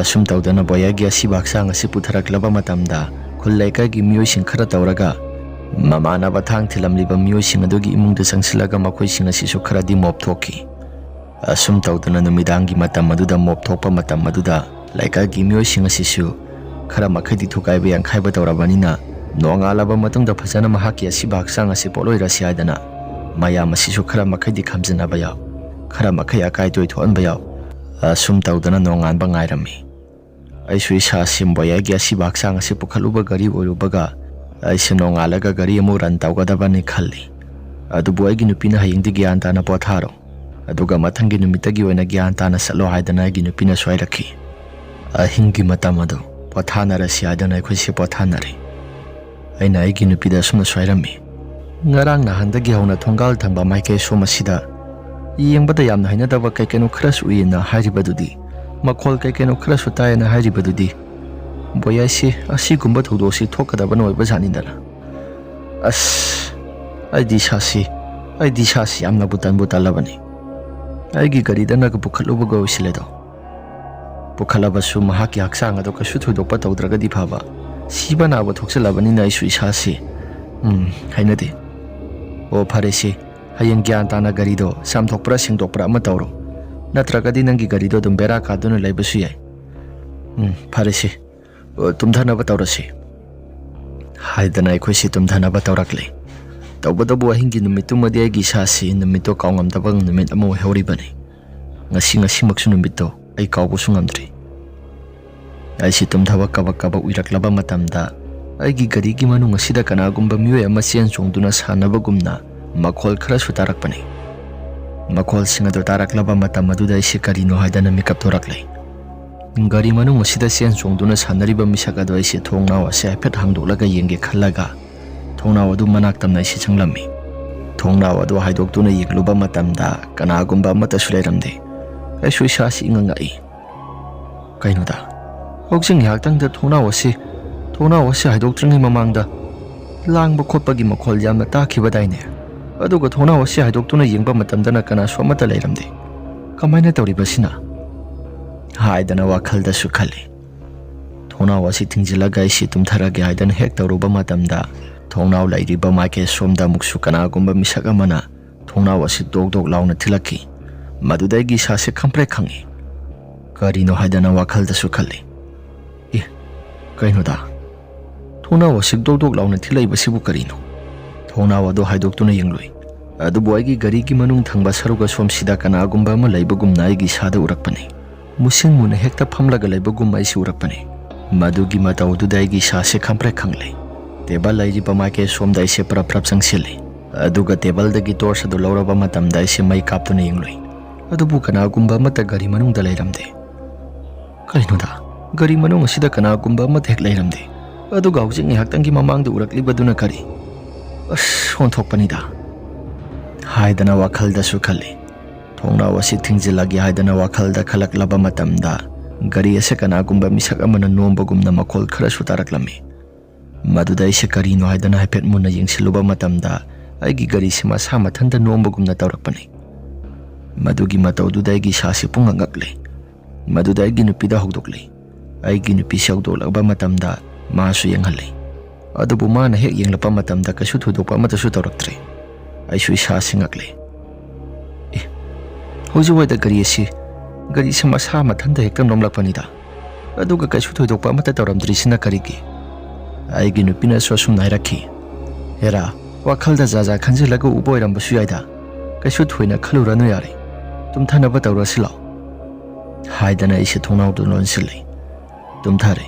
ꯑꯁꯨꯝ ꯇꯧꯗꯅ ꯕꯣꯌꯥꯏꯒꯤ ꯑꯁꯤꯕ ꯍꯛꯆꯥꯡ ꯑꯁꯤ ꯄꯨꯊꯔꯛꯂꯕ ꯃꯇꯝꯗ ꯈꯨꯜ ꯂꯩꯀꯥꯏꯒꯤ ꯃꯤꯑꯣꯏꯁꯤꯡ ꯈꯔ ꯇꯧꯔꯒ ꯃꯃꯥꯟꯅꯕ ꯊꯥꯡ ꯊꯤꯜꯂꯝꯂꯤꯕ ꯃꯤꯑꯣꯏꯁꯤꯡ ꯑꯗꯨꯒꯤ ꯏꯃꯨꯡꯗ ꯆꯪꯁꯤꯜꯂꯒ ꯃꯈꯣꯏꯁꯤꯡ ꯑꯁꯤꯁꯨ ꯈꯔꯗꯤ ꯃꯣꯞ ꯊꯣꯛꯈꯤ꯫ ꯑꯁꯨꯝ ꯇꯧꯗꯅ ꯅꯨꯃꯤꯗꯥꯡꯒꯤ ꯃꯇꯝ ꯑꯗꯨꯗ ꯃꯣꯞ ꯊꯣꯛꯄ ꯃꯇꯝ ꯑꯗꯨꯗ ꯂꯩꯀꯥꯏꯒꯤ ꯃꯤꯑꯣꯏꯁꯤꯡ ꯑꯁꯤꯁꯨ ꯈꯔ ꯃꯈꯩꯗꯤ ꯊꯨꯒꯥꯏꯕ ꯌꯥꯟꯈꯥꯏꯕ ꯇꯧꯔꯕꯅꯤꯅ, ꯅꯣꯡꯉꯥꯜꯂꯕ ꯃꯇꯨꯡꯗ ꯐꯖꯅ ꯃꯍꯥꯛꯀꯤ ꯑꯁꯤꯕ ꯍꯛꯆꯥꯡ ꯑꯁꯤ ꯄꯣꯠꯂꯣꯏꯔꯁꯤ ꯍꯥꯏꯗꯅ ꯃꯌꯥꯝ ꯑꯁꯤꯁꯨ ꯈꯔ ꯃꯈꯩꯗꯤ ꯈꯥꯝꯖꯟꯅꯕ ꯌꯥꯎ, ꯈꯔ ꯃꯈꯩ ꯑꯀꯥꯏ ꯇꯣꯏ ꯊꯣꯛꯍꯟꯕ ꯌꯥꯎ꯫ ꯑꯁꯨꯝ ꯇꯧꯗꯅ ꯅꯣꯡꯉꯥꯟꯕ ꯉꯥꯏꯔꯝꯃꯤ꯫ ꯑꯩꯁꯨ ꯏꯁꯥꯁꯤ ꯕꯣꯌꯥꯏꯒꯤ ꯑꯁꯤꯕ ꯍꯛꯆꯥꯡ ꯑꯁꯤ ꯄꯨꯈꯠꯂꯨꯕ ꯒꯥꯔꯤ ꯑꯣꯏꯔꯨꯕꯒ ꯑꯩꯁꯦ ꯅꯣꯡꯉꯥꯜꯂꯒ ꯒꯥꯔꯤ ꯑꯃꯨꯛ ꯔꯟ ꯇꯧꯒꯗꯕꯅꯤ ꯈꯜꯂꯤ꯫ ꯑꯗꯨꯕꯨ ꯑꯩꯒꯤ ꯅꯨꯄꯤꯅ ꯍꯌꯦꯡꯗꯤ ꯒ꯭ꯌꯥꯟ ꯇꯥꯅ ꯄꯣꯊꯥꯔꯣ, ꯑꯗꯨꯒ ꯃꯊꯪꯒꯤ ꯅꯨꯃꯤꯠꯇꯒꯤ ꯑꯣꯏꯅ ꯒ꯭ꯌꯥꯟ ꯇꯥꯅ ꯆꯠꯂꯣ ꯍꯥꯏꯗꯅ ꯑꯩꯒꯤ ꯅꯨꯄꯤꯅ ꯁꯣꯏꯔꯛꯈꯤ꯫ ꯑꯍꯤꯡꯒꯤ ꯃꯇꯝ ꯑꯗꯨ ꯄꯣꯊꯥꯅꯔꯁꯤ ꯍꯥꯏꯗꯅ ꯑꯩꯈꯣꯏꯁꯦ ꯄꯣꯊꯥꯅꯔꯦ꯫ ꯑꯩꯅ ꯑꯩꯒꯤ ꯅꯨꯄꯤꯗ ꯑꯁꯨꯝꯅ ꯁꯣꯏꯔꯝꯃꯤ, "ꯉꯔꯥꯡ ꯅꯍꯥꯟꯗꯒꯤ ꯍꯧꯅ ꯊꯣꯡꯒꯥꯜ ꯊꯝꯕ ꯃꯥꯏꯀꯩ ꯁꯣꯝ ꯑꯁꯤꯗ ꯌꯦꯡꯕꯗ ꯌꯥꯝꯅ ꯍꯩꯅꯗꯕ ꯀꯩ ꯀꯩꯅꯣ ꯈꯔꯁꯨ ꯎꯏꯌꯦꯅ ꯍꯥꯏꯔꯤꯕꯗꯨꯗꯤ, ꯃꯈꯣꯜ ꯀꯩ ꯀꯩꯅꯣ ꯈꯔꯁꯨ ꯇꯥꯏꯌꯦꯅ ꯍꯥꯏꯔꯤꯕꯗꯨꯗꯤ, ꯕꯣꯌꯥꯏꯁꯤ ꯑꯁꯤꯒꯨꯝꯕ ꯊꯧꯗꯣꯛꯁꯤ ꯊꯣꯛꯀꯗꯕꯅ ꯑꯣꯏꯕ ꯖꯥꯠꯅꯤꯗꯅ꯫ ꯑꯁ, ꯑꯩꯗꯤ ꯏꯁꯥꯁꯤ, ꯑꯩꯗꯤ ꯏꯁꯥꯁꯤ ꯌꯥꯝꯅꯕꯨ ꯇꯟꯕꯨ ꯇꯜꯂꯕꯅꯤ꯫ ꯑꯩꯒꯤ ꯒꯥꯔꯤꯗꯅꯒ ꯄꯨꯈꯠꯂꯨꯕꯒ ꯑꯣꯏꯁꯤꯜꯂꯦꯗꯣ꯫ ꯄꯨꯈꯠꯂꯕꯁꯨ ꯃꯍꯥꯛꯀꯤ ꯍꯛꯆꯥꯡ ꯑꯗꯣ ꯀꯩꯁꯨ ꯊꯣꯏꯗꯣꯛꯄ ꯇꯧꯗ꯭ꯔꯒꯗꯤ ꯐꯕ꯫ ꯁꯤꯕ ꯅꯥꯕ ꯊꯣꯛꯆꯜꯂꯕꯅꯤꯅ ꯑꯩꯁꯨ ꯏꯁꯥꯁꯤ, ꯎꯝ, ꯍꯩꯅꯗꯦ꯫ ꯑꯣ, ꯐꯔꯦꯁꯦ, ꯍꯌꯦꯡ ꯒ꯭ꯌꯥꯟ ꯇꯥꯅ ꯒꯥꯔꯤꯗꯣ ꯆꯥꯝꯊꯣꯛꯄ꯭ꯔꯥ ꯁꯦꯡꯗꯣꯛꯄ꯭ꯔꯥ ꯑꯃ ꯇꯧꯔꯣ꯫ ꯅꯠꯇ꯭ꯔꯒꯗꯤ ꯅꯪꯒꯤ ꯒꯥꯔꯤꯗꯣ ꯑꯗꯨꯝ ꯕꯦꯔꯥ ꯀꯥꯗꯨꯅ ꯂꯩꯕꯁꯨ ꯌꯥꯏ꯫ ꯎꯝ, ꯐꯔꯦꯁꯦ꯫ ꯑꯣ, ꯇꯨꯝꯊꯅꯕ ꯇꯧꯔꯁꯤ," ꯍꯥꯏꯗꯅ ꯑꯩꯈꯣꯏꯁꯤ ꯇꯨꯝꯊꯅꯕ ꯇꯧꯔꯛꯂꯦ꯫ ꯇꯧꯕꯇꯕꯨ ꯑꯍꯤꯡꯒꯤ ꯅꯨꯃꯤꯠꯇꯨꯃꯗꯤ ꯑꯩꯒꯤ ꯏꯁꯥꯁꯤ ꯅꯨꯃꯤꯠꯇꯣ ꯀꯥꯎꯉꯝꯗꯕ ꯅꯨꯃꯤꯠ ꯑꯃ ꯑꯣꯏꯍꯧꯔꯤꯕꯅꯤ꯫ ꯉꯁꯤ, ꯉꯁꯤꯃꯛꯁꯨ ꯅꯨꯃꯤꯠꯇꯣ ꯑꯩ ꯀꯥꯎꯕꯁꯨ ꯉꯝꯗ꯭ꯔꯤ꯫ ꯑꯩꯁꯤ ꯇꯨꯝꯊꯕ ꯀꯕꯛ ꯀꯕꯛ ꯎꯏꯔꯛꯂꯕ ꯃꯇꯝꯗ ꯑꯩꯒꯤ ꯒꯥꯔꯤꯒꯤ ꯃꯅꯨꯡ ꯑꯁꯤꯗ ꯀꯅꯥꯒꯨꯝꯕ ꯃꯤꯑꯣꯏ ꯑꯃ ꯆꯦꯟ ꯆꯣꯡꯗꯨꯅ ꯁꯥꯟꯅꯕꯒꯨꯝꯅ ꯃꯈꯣꯜ ꯈꯔꯁꯨ ꯇꯥꯔꯛꯄꯅꯤ꯫ ꯃꯈꯣꯜꯁꯤꯡ ꯑꯗꯨ ꯇꯥꯔꯛꯂꯕ ꯃꯇꯝ ꯑꯗꯨꯗ ꯑꯩꯁꯤ ꯀꯔꯤꯅꯣ ꯍꯥꯏꯗꯅ ꯃꯤꯀꯞ ꯊꯣꯔꯛꯂꯦ꯫ ꯒꯥꯔꯤ ꯃꯅꯨꯡ ꯑꯁꯤꯗ ꯆꯦꯟ ꯆꯣꯡꯗꯨꯅ ꯁꯥꯟꯅꯔꯤꯕ ꯃꯤꯁꯛ ꯑꯗꯨ ꯑꯩꯁꯦ ꯊꯣꯡꯅꯥꯎ ꯑꯁꯦ ꯍꯥꯏꯐꯦꯠ ꯍꯥꯡꯗꯣꯛꯂꯒ ꯌꯦꯡꯒꯦ ꯈꯜꯂꯒ ꯊꯣꯡꯅꯥꯎ ꯑꯗꯨ ꯃꯅꯥꯛ ꯇꯝꯅ ꯑꯩꯁꯦ ꯆꯪꯂꯝꯃꯤ꯫ ꯊꯣꯡꯅꯥꯎ ꯑꯗꯨ ꯍꯥꯏꯗꯣꯛꯇꯨꯅ ꯌꯦꯡꯂꯨꯕ ꯃꯇꯝꯗ ꯀꯅꯥꯒꯨꯝꯕ ꯑꯃꯠꯇꯁꯨ ꯂꯩꯔꯝꯗꯦ꯫ ꯑꯩꯁꯨ ꯏꯁꯥꯁꯤ ꯏꯉꯛ ꯉꯛꯏ꯫ ꯀꯩꯅꯣꯗ, ꯍꯧꯖꯤꯛ ꯉꯥꯏꯍꯥꯛꯇꯪꯗ ꯊꯣꯡꯅꯥꯎ ꯑꯁꯤ, ꯊꯣꯡꯅꯥꯎ ꯑꯁꯤ ꯍꯥꯏꯗꯣꯛꯇ꯭ꯔꯤꯉꯩ ꯃꯃꯥꯡꯗ ꯂꯥꯡꯕ ꯈꯣꯠꯄꯒꯤ ꯃꯈꯣꯜ ꯌꯥꯝꯅ ꯇꯥꯈꯤꯕꯗꯥꯏꯅꯦ? ꯑꯗꯨꯒ ꯊꯣꯡꯅꯥꯎ ꯑꯁꯤ ꯍꯥꯏꯗꯣꯛꯇꯨꯅ ꯌꯦꯡꯕ ꯃꯇꯝꯗꯅ ꯀꯅꯥꯁꯨ ꯑꯃꯠꯇ ꯂꯩꯔꯝꯗꯦ꯫ ꯀꯃꯥꯏꯅ ꯇꯧꯔꯤꯕꯁꯤꯅ? ꯍꯥꯏꯗꯅ ꯋꯥꯈꯜꯗꯁꯨ ꯈꯜꯂꯤ꯫ ꯊꯣꯡꯅꯥꯎ ꯑꯁꯤ ꯊꯤꯡꯖꯤꯜꯂꯒ ꯑꯩꯁꯤ ꯇꯨꯝꯊꯔꯒꯦ ꯍꯥꯏꯗꯅ ꯍꯦꯛ ꯇꯧꯔꯨꯕ ꯃꯇꯝꯗ, ꯊꯣꯡꯅꯥꯎ ꯂꯩꯔꯤꯕ ꯃꯥꯏꯀꯩ ꯁꯣꯝꯗ ꯑꯃꯨꯛꯁꯨ ꯀꯅꯥꯒꯨꯝꯕ ꯃꯤꯁꯛ ꯑꯃꯅ ꯊꯣꯡꯅꯥꯎ ꯑꯁꯤ ꯗꯣꯛ ꯗꯣꯛ ꯂꯥꯎꯅ ꯊꯤꯜꯂꯛꯈꯤ꯫ ꯃꯗꯨꯗ ꯑꯩꯒꯤ ꯏꯁꯥꯁꯦ ꯈꯪꯄ꯭ꯔꯦꯛ ꯈꯪꯉꯤ꯫ ꯀꯔꯤꯅꯣ ꯍꯥꯏꯗꯅ ꯋꯥꯈꯜꯗꯁꯨ ꯈꯜꯂꯤ꯫ "ꯑꯦ, ꯀꯩꯅꯣꯗ? ꯊꯣꯡꯅꯥꯎ ꯑꯁꯤ ꯗꯣꯛ ꯗꯣꯛ ꯂꯥꯎꯅ ꯊꯤꯜꯂꯛꯏꯕꯁꯤꯕꯨ ꯀꯔꯤꯅꯣ?" ꯊꯣꯡꯅꯥꯎ ꯑꯗꯨ ꯍꯥꯏꯗꯣꯛꯇꯨꯅ ꯌꯦꯡꯂꯨꯏ꯫ ꯑꯗꯨꯕꯨ ꯑꯩꯒꯤ ꯒꯥꯔꯤꯒꯤ ꯃꯅꯨꯡ ꯊꯪꯕ ꯁꯔꯨꯛ ꯑꯁꯣꯝꯁꯤꯗ ꯀꯅꯥꯒꯨꯝꯕ ꯑꯃ ꯂꯩꯕꯒꯨꯝꯅ ꯑꯩꯒꯤ ꯏꯁꯥꯗ ꯎꯔꯛꯄꯅꯤ꯫ ꯃꯨꯁꯤꯟ ꯃꯨꯅ ꯍꯦꯛꯇ ꯐꯝꯂꯒ ꯂꯩꯕꯒꯨꯝ ꯑꯩꯁꯨ ꯎꯔꯛꯄꯅꯤ꯫ ꯃꯗꯨꯒꯤ ꯃꯇꯧꯗꯨꯗ ꯑꯩꯒꯤ ꯏꯁꯥꯁꯦ ꯈꯪꯄ꯭ꯔꯦꯛ ꯈꯪꯂꯦ꯫ ꯇꯦꯕꯜ ꯂꯩꯔꯤꯕ ꯃꯥꯏꯀꯩ ꯁꯣꯝꯗ ꯑꯩꯁꯦ ꯄ꯭ꯔꯞ ꯄ꯭ꯔꯞ ꯆꯪꯁꯤꯜꯂꯤ꯫ ꯑꯗꯨꯒ ꯇꯦꯕꯜꯗꯒꯤ ꯇꯣꯔꯆ ꯑꯗꯨ ꯂꯧꯔꯕ ꯃꯇꯝꯗ ꯑꯩꯁꯦ ꯃꯩ ꯀꯥꯞꯇꯨꯅ ꯌꯦꯡꯂꯨꯏ꯫ ꯑꯗꯨꯕꯨ ꯀꯅꯥꯒꯨꯝꯕ ꯑꯃꯠꯇ ꯒꯥꯔꯤ ꯃꯅꯨꯡꯗ ꯂꯩꯔꯝꯗꯦ꯫ "ꯀꯩꯅꯣꯗ? ꯒꯥꯔꯤ ꯃꯅꯨꯡ ꯑꯁꯤꯗ ꯀꯅꯥꯒꯨꯝꯕ ꯑꯃꯠꯇ ꯍꯦꯛ ꯂꯩꯔꯝꯗꯦ꯫ ꯑꯗꯨꯒ ꯍꯧꯖꯤꯛ ꯉꯥꯏꯍꯥꯛꯇꯪꯒꯤ ꯃꯃꯥꯡꯗ ꯎꯔꯛꯂꯤꯕꯗꯨꯅ ꯀꯔꯤ?" "ꯑꯁ, ꯑꯣꯟꯊꯣꯛꯄꯅꯤꯗ" ꯍꯥꯏꯗꯅ ꯋꯥꯈꯜꯗꯁꯨ ꯈꯜꯂꯤ꯫ ꯊꯣꯡꯅꯥꯎ ꯑꯁꯤ ꯊꯤꯡꯖꯤꯜꯂꯒꯦ ꯍꯥꯏꯗꯅ ꯋꯥꯈꯜꯗ ꯈꯜꯂꯛꯂꯕ ꯃꯇꯝꯗ, ꯒꯥꯔꯤ ꯑꯁꯤ ꯀꯅꯥꯒꯨꯝꯕ ꯃꯤꯁꯛ ꯑꯃꯅ ꯅꯣꯝꯕꯒꯨꯝꯅ ꯃꯈꯣꯜ ꯈꯔꯁꯨ ꯇꯥꯔꯛꯂꯝꯃꯤ꯫ ꯃꯗꯨꯗ ꯑꯩꯁꯦ ꯀꯔꯤꯅꯣ ꯍꯥꯏꯗꯅ ꯍꯥꯏꯐꯦꯠ ꯃꯨꯟꯅ ꯌꯦꯡꯁꯤꯜꯂꯨꯕ ꯃꯇꯝꯗ, ꯑꯩꯒꯤ ꯒꯥꯔꯤꯁꯤ ꯃꯁꯥ ꯃꯊꯟꯇ ꯅꯣꯝꯕꯒꯨꯝꯅ ꯇꯧꯔꯛꯄꯅꯤ꯫ ꯃꯗꯨꯒꯤ ꯃꯇꯧꯗꯨꯗ ꯑꯩꯒꯤ ꯏꯁꯥꯁꯤ ꯄꯨꯡꯉꯛ ꯉꯛꯂꯦ꯫ ꯃꯗꯨꯗ ꯑꯩꯒꯤ ꯅꯨꯄꯤꯗ ꯍꯧꯗꯣꯛꯂꯦ꯫ ꯑꯩꯒꯤ ꯅꯨꯄꯤꯁꯤ ꯍꯧꯗꯣꯛꯂꯛꯄ ꯃꯇꯝꯗ ꯃꯥꯁꯨ ꯌꯦꯡꯍꯜꯂꯦ꯫ ꯑꯗꯨꯕꯨ ꯃꯥꯅ ꯍꯦꯛ ꯌꯦꯡꯂꯛꯄ ꯃꯇꯝꯗ ꯀꯩꯁꯨ ꯊꯣꯏꯗꯣꯛꯄ ꯑꯃꯠꯇꯁꯨ ꯇꯧꯔꯛꯇ꯭ꯔꯦ꯫ ꯑꯩꯁꯨ ꯏꯁꯥꯁꯤ ꯉꯛꯂꯦ꯫ "ꯑꯦ, ꯍꯧꯖꯤꯛ ꯋꯥꯏꯗ ꯒꯥꯔꯤ ꯑꯁꯤ, ꯒꯥꯔꯤꯁꯤ ꯃꯁꯥ ꯃꯊꯟꯇ ꯍꯦꯛꯇ ꯅꯣꯝꯂꯛꯄꯅꯤꯗ꯫ ꯑꯗꯨꯒ ꯀꯩꯁꯨ ꯊꯣꯏꯗꯣꯛꯄ ꯑꯃꯠꯇ ꯇꯧꯔꯝꯗ꯭ꯔꯤꯁꯤꯅ ꯀꯔꯤꯒꯤ?" ꯑꯩꯒꯤ ꯅꯨꯄꯤꯅꯁꯨ ꯑꯁꯨꯝꯅ ꯍꯥꯏꯔꯛꯈꯤ꯫ "ꯍꯦꯔꯥ, ꯋꯥꯈꯜꯗ ꯖꯥ ꯖꯥ ꯈꯟꯖꯤꯜꯂꯒ ꯎꯕ ꯑꯣꯏꯔꯝꯕꯁꯨ ꯌꯥꯏꯗ꯫ ꯀꯩꯁꯨ ꯊꯣꯏꯅ ꯈꯜꯂꯨꯔꯅꯨ ꯌꯥꯔꯦ꯫ ꯇꯨꯝꯊꯅꯕ ꯇꯧꯔꯁꯤ ꯂꯥꯎ" ꯍꯥꯏꯗꯅ ꯑꯩꯁꯦ ꯊꯣꯡꯅꯥꯎꯗꯨ ꯂꯣꯟꯁꯤꯜꯂꯦ꯫ ꯇꯨꯝꯊꯔꯦ꯫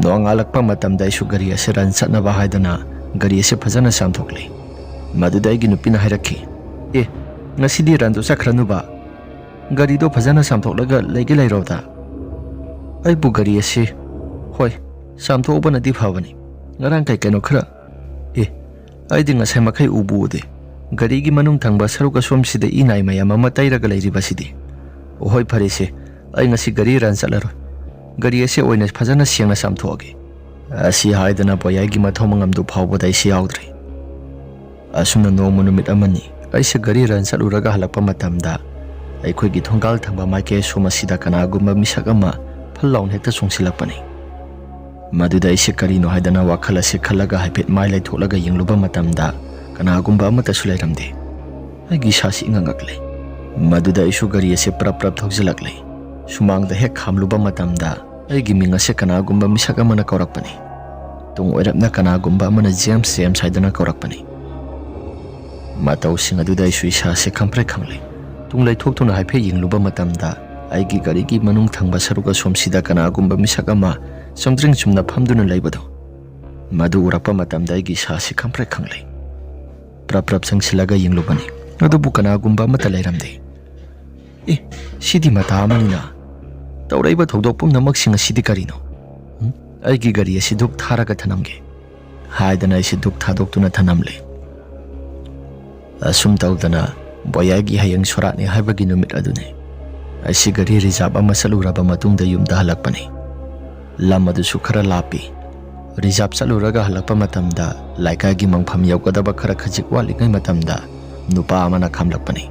ꯅꯣꯡꯉꯥꯜꯂꯛꯄ ꯃꯇꯝꯗ ꯑꯩꯁꯨ ꯒꯥꯔꯤ ꯑꯁꯤ ꯔꯟ ꯆꯠꯅꯕ ꯍꯥꯏꯗꯅ ꯒꯥꯔꯤ ꯑꯁꯤ ꯐꯖꯅ ꯆꯥꯝꯊꯣꯛꯂꯦ꯫ ꯃꯗꯨꯗ ꯑꯩꯒꯤ ꯅꯨꯄꯤꯅ ꯍꯥꯏꯔꯛꯈꯤ, "ꯑꯦ, ꯉꯁꯤꯗꯤ ꯔꯟꯗꯨ ꯆꯠꯈ꯭ꯔꯅꯨꯕ꯫ ꯒꯥꯔꯤꯗꯣ ꯐꯖꯅ ꯆꯥꯝꯊꯣꯛꯂꯒ ꯂꯩꯒꯦ ꯂꯩꯔꯣꯗ꯫" ꯑꯩꯕꯨ ꯒꯥꯔꯤ ꯑꯁꯤ, "ꯍꯣꯏ, ꯆꯥꯝꯊꯣꯛꯎꯕꯅꯗꯤ ꯐꯕꯅꯤ꯫ ꯉꯔꯥꯡ ꯀꯩ ꯀꯩꯅꯣ ꯈꯔ, ꯑꯦ, ꯑꯩꯗꯤ ꯉꯁꯥꯏ ꯃꯈꯩ ꯎꯕꯨ ꯎꯗꯦ꯫ ꯒꯥꯔꯤꯒꯤ ꯃꯅꯨꯡ ꯊꯪꯕ ꯁꯔꯨꯛ ꯑꯁꯣꯝꯁꯤꯗ ꯏ ꯅꯥꯏ ꯃꯌꯥꯝ ꯑꯃ ꯇꯩꯔꯒ ꯂꯩꯔꯤꯕꯁꯤꯗꯤ꯫ ꯍꯣꯏ, ꯐꯔꯦꯁꯦ, ꯑꯩ ꯉꯁꯤ ꯒꯥꯔꯤ ꯔꯟ ꯆꯠꯂꯔꯣꯏ꯫ ꯒꯥꯔꯤ ꯑꯁꯤ ꯑꯣꯏꯅ ꯐꯖꯅ ꯁꯦꯡꯅ ꯆꯥꯝꯊꯣꯛꯑꯒꯦ꯫" ꯑꯁꯤ ꯍꯥꯏꯗꯅ ꯕꯣꯌꯥꯏꯒꯤ ꯃꯊꯧ ꯃꯉꯝꯗꯨ ꯐꯥꯎꯕꯗ ꯑꯩꯁꯤ ꯌꯥꯎꯗ꯭ꯔꯦ꯫ ꯑꯁꯨꯝꯅ ꯅꯣꯡꯃ ꯅꯨꯃꯤꯠ ꯑꯃꯅꯤ ꯑꯩꯁꯦ ꯒꯥꯔꯤ ꯔꯟ ꯆꯠꯂꯨꯔꯒ ꯍꯜꯂꯛꯄ ꯃꯇꯝꯗ, ꯑꯩꯈꯣꯏꯒꯤ ꯊꯣꯡꯒꯥꯜ ꯊꯪꯕ ꯃꯥꯏꯀꯩ ꯑꯁꯣꯝ ꯑꯁꯤꯗ ꯀꯅꯥꯒꯨꯝꯕ ꯃꯤꯁꯛ ꯑꯃ ꯐꯜ ꯂꯥꯎꯅ ꯍꯦꯛꯇ ꯆꯣꯡꯁꯤꯜꯂꯛꯄꯅꯤ꯫ ꯃꯗꯨꯗ ꯑꯩꯁꯦ ꯀꯔꯤꯅꯣ ꯍꯥꯏꯗꯅ ꯋꯥꯈꯜ ꯑꯁꯤ ꯈꯜꯂꯒ ꯍꯥꯏꯐꯦꯠ ꯃꯥꯏ ꯂꯩꯊꯣꯛꯂꯒ ꯌꯦꯡꯂꯨꯕ ꯃꯇꯝꯗ, ꯀꯅꯥꯒꯨꯝꯕ ꯑꯃꯠꯇꯁꯨ ꯂꯩꯔꯝꯗꯦ꯫ ꯑꯩꯒꯤ ꯏꯁꯥꯁꯤ ꯏꯉꯛ ꯉꯛꯂꯦ꯫ ꯃꯗꯨꯗ ꯑꯩꯁꯨ ꯒꯥꯔꯤ ꯑꯁꯤ ꯄ꯭ꯔꯞ ꯄ꯭ꯔꯞ ꯊꯧꯖꯤꯜꯂꯛꯂꯦ꯫ ꯁꯨꯃꯥꯡꯗ ꯍꯦꯛ ꯈꯥꯝꯂꯨꯕ ꯃꯇꯝꯗ ꯑꯩꯒꯤ ꯃꯤꯡ ꯑꯁꯦ ꯀꯅꯥꯒꯨꯝꯕ ꯃꯤꯁꯛ ꯑꯃꯅ ꯀꯧꯔꯛꯄꯅꯤ꯫ ꯇꯨꯡ ꯑꯣꯏꯔꯞꯅ ꯀꯅꯥꯒꯨꯝꯕ ꯑꯃꯅ "ꯖꯦꯝꯁ, ꯖꯦꯝꯁ" ꯍꯥꯏꯗꯨꯅ ꯀꯧꯔꯛꯄꯅꯤ꯫ ꯃꯇꯧꯁꯤꯡ ꯑꯗꯨꯗ ꯑꯩꯁꯨ ꯏꯁꯥꯁꯦ ꯈꯪꯄ꯭ꯔꯦꯛ ꯈꯪꯂꯦ꯫ ꯇꯨꯡ ꯂꯩꯊꯣꯛꯇꯨꯅ ꯍꯥꯏꯐꯦꯠ ꯌꯦꯡꯂꯨꯕ ꯃꯇꯝꯗ ꯑꯩꯒꯤ ꯒꯥꯔꯤꯒꯤ ꯃꯅꯨꯡ ꯊꯪꯕ ꯁꯔꯨꯛ ꯑꯁꯣꯝꯁꯤꯗ ꯀꯅꯥꯒꯨꯝꯕ ꯃꯤꯁꯛ ꯑꯃ ꯆꯨꯝꯗ꯭ꯔꯤꯡ ꯆꯨꯝꯅ ꯐꯝꯗꯨꯅ ꯂꯩꯕꯗꯨ, ꯃꯗꯨ ꯎꯔꯛꯄ ꯃꯇꯝꯗ ꯑꯩꯒꯤ ꯏꯁꯥꯁꯤ ꯈꯪꯄ꯭ꯔꯦꯛ ꯈꯪꯂꯦ꯫ ꯄ꯭ꯔꯞ ꯄ꯭ꯔꯞ ꯆꯪꯁꯤꯜꯂꯒ ꯌꯦꯡꯂꯨꯕꯅꯤ, ꯑꯗꯨꯕꯨ ꯀꯅꯥꯒꯨꯝꯕ ꯑꯃꯠꯇ ꯂꯩꯔꯝꯗꯦ꯫ "ꯑꯦ, ꯁꯤꯗꯤ ꯃꯇꯥ ꯑꯃꯅꯤꯅ꯫ ꯇꯧꯔꯛꯏꯕ ꯊꯧꯗꯣꯛ ꯄꯨꯝꯅꯃꯛꯁꯤꯡ ꯑꯁꯤꯗꯤ ꯀꯔꯤꯅꯣ? ꯎꯝ? ꯑꯩꯒꯤ ꯒꯥꯔꯤ ꯑꯁꯤ ꯙꯨꯞ ꯊꯥꯔꯒ ꯊꯅꯝꯒꯦ" ꯍꯥꯏꯗꯅ ꯑꯩꯁꯤ ꯙꯨꯞ ꯊꯥꯗꯣꯛꯇꯨꯅ ꯊꯅꯝꯂꯦ꯫ ꯑꯁꯨꯝ ꯇꯧꯗꯅ ꯕꯣꯌꯥꯏꯒꯤ ꯍꯌꯦꯡ ꯁꯣꯔꯥꯠꯅꯤ ꯍꯥꯏꯕꯒꯤ ꯅꯨꯃꯤꯠ ꯑꯗꯨꯅꯤ꯫ ꯑꯩꯁꯤ ꯒꯥꯔꯤ ꯔꯤꯖꯥꯕ ꯑꯃ ꯆꯠꯂꯨꯔꯕ ꯃꯇꯨꯡꯗ ꯌꯨꯝꯗ ꯍꯜꯂꯛꯄꯅꯤ꯫ ꯂꯝ ꯑꯗꯨꯁꯨ ꯈꯔ ꯂꯥꯞꯄꯤ꯫ ꯔꯤꯖꯥꯕ ꯆꯠꯂꯨꯔꯒ ꯍꯜꯂꯛꯄ ꯃꯇꯝꯗ ꯂꯩꯀꯥꯏꯒꯤ ꯃꯪꯐꯝ ꯌꯧꯒꯗꯕ ꯈꯔ ꯈꯖꯤꯛ ꯋꯥꯠꯂꯤꯉꯩ ꯃꯇꯝꯗ ꯅꯨꯄꯥ ꯑꯃꯅ ꯈꯥꯝꯂꯛꯄꯅꯤ꯫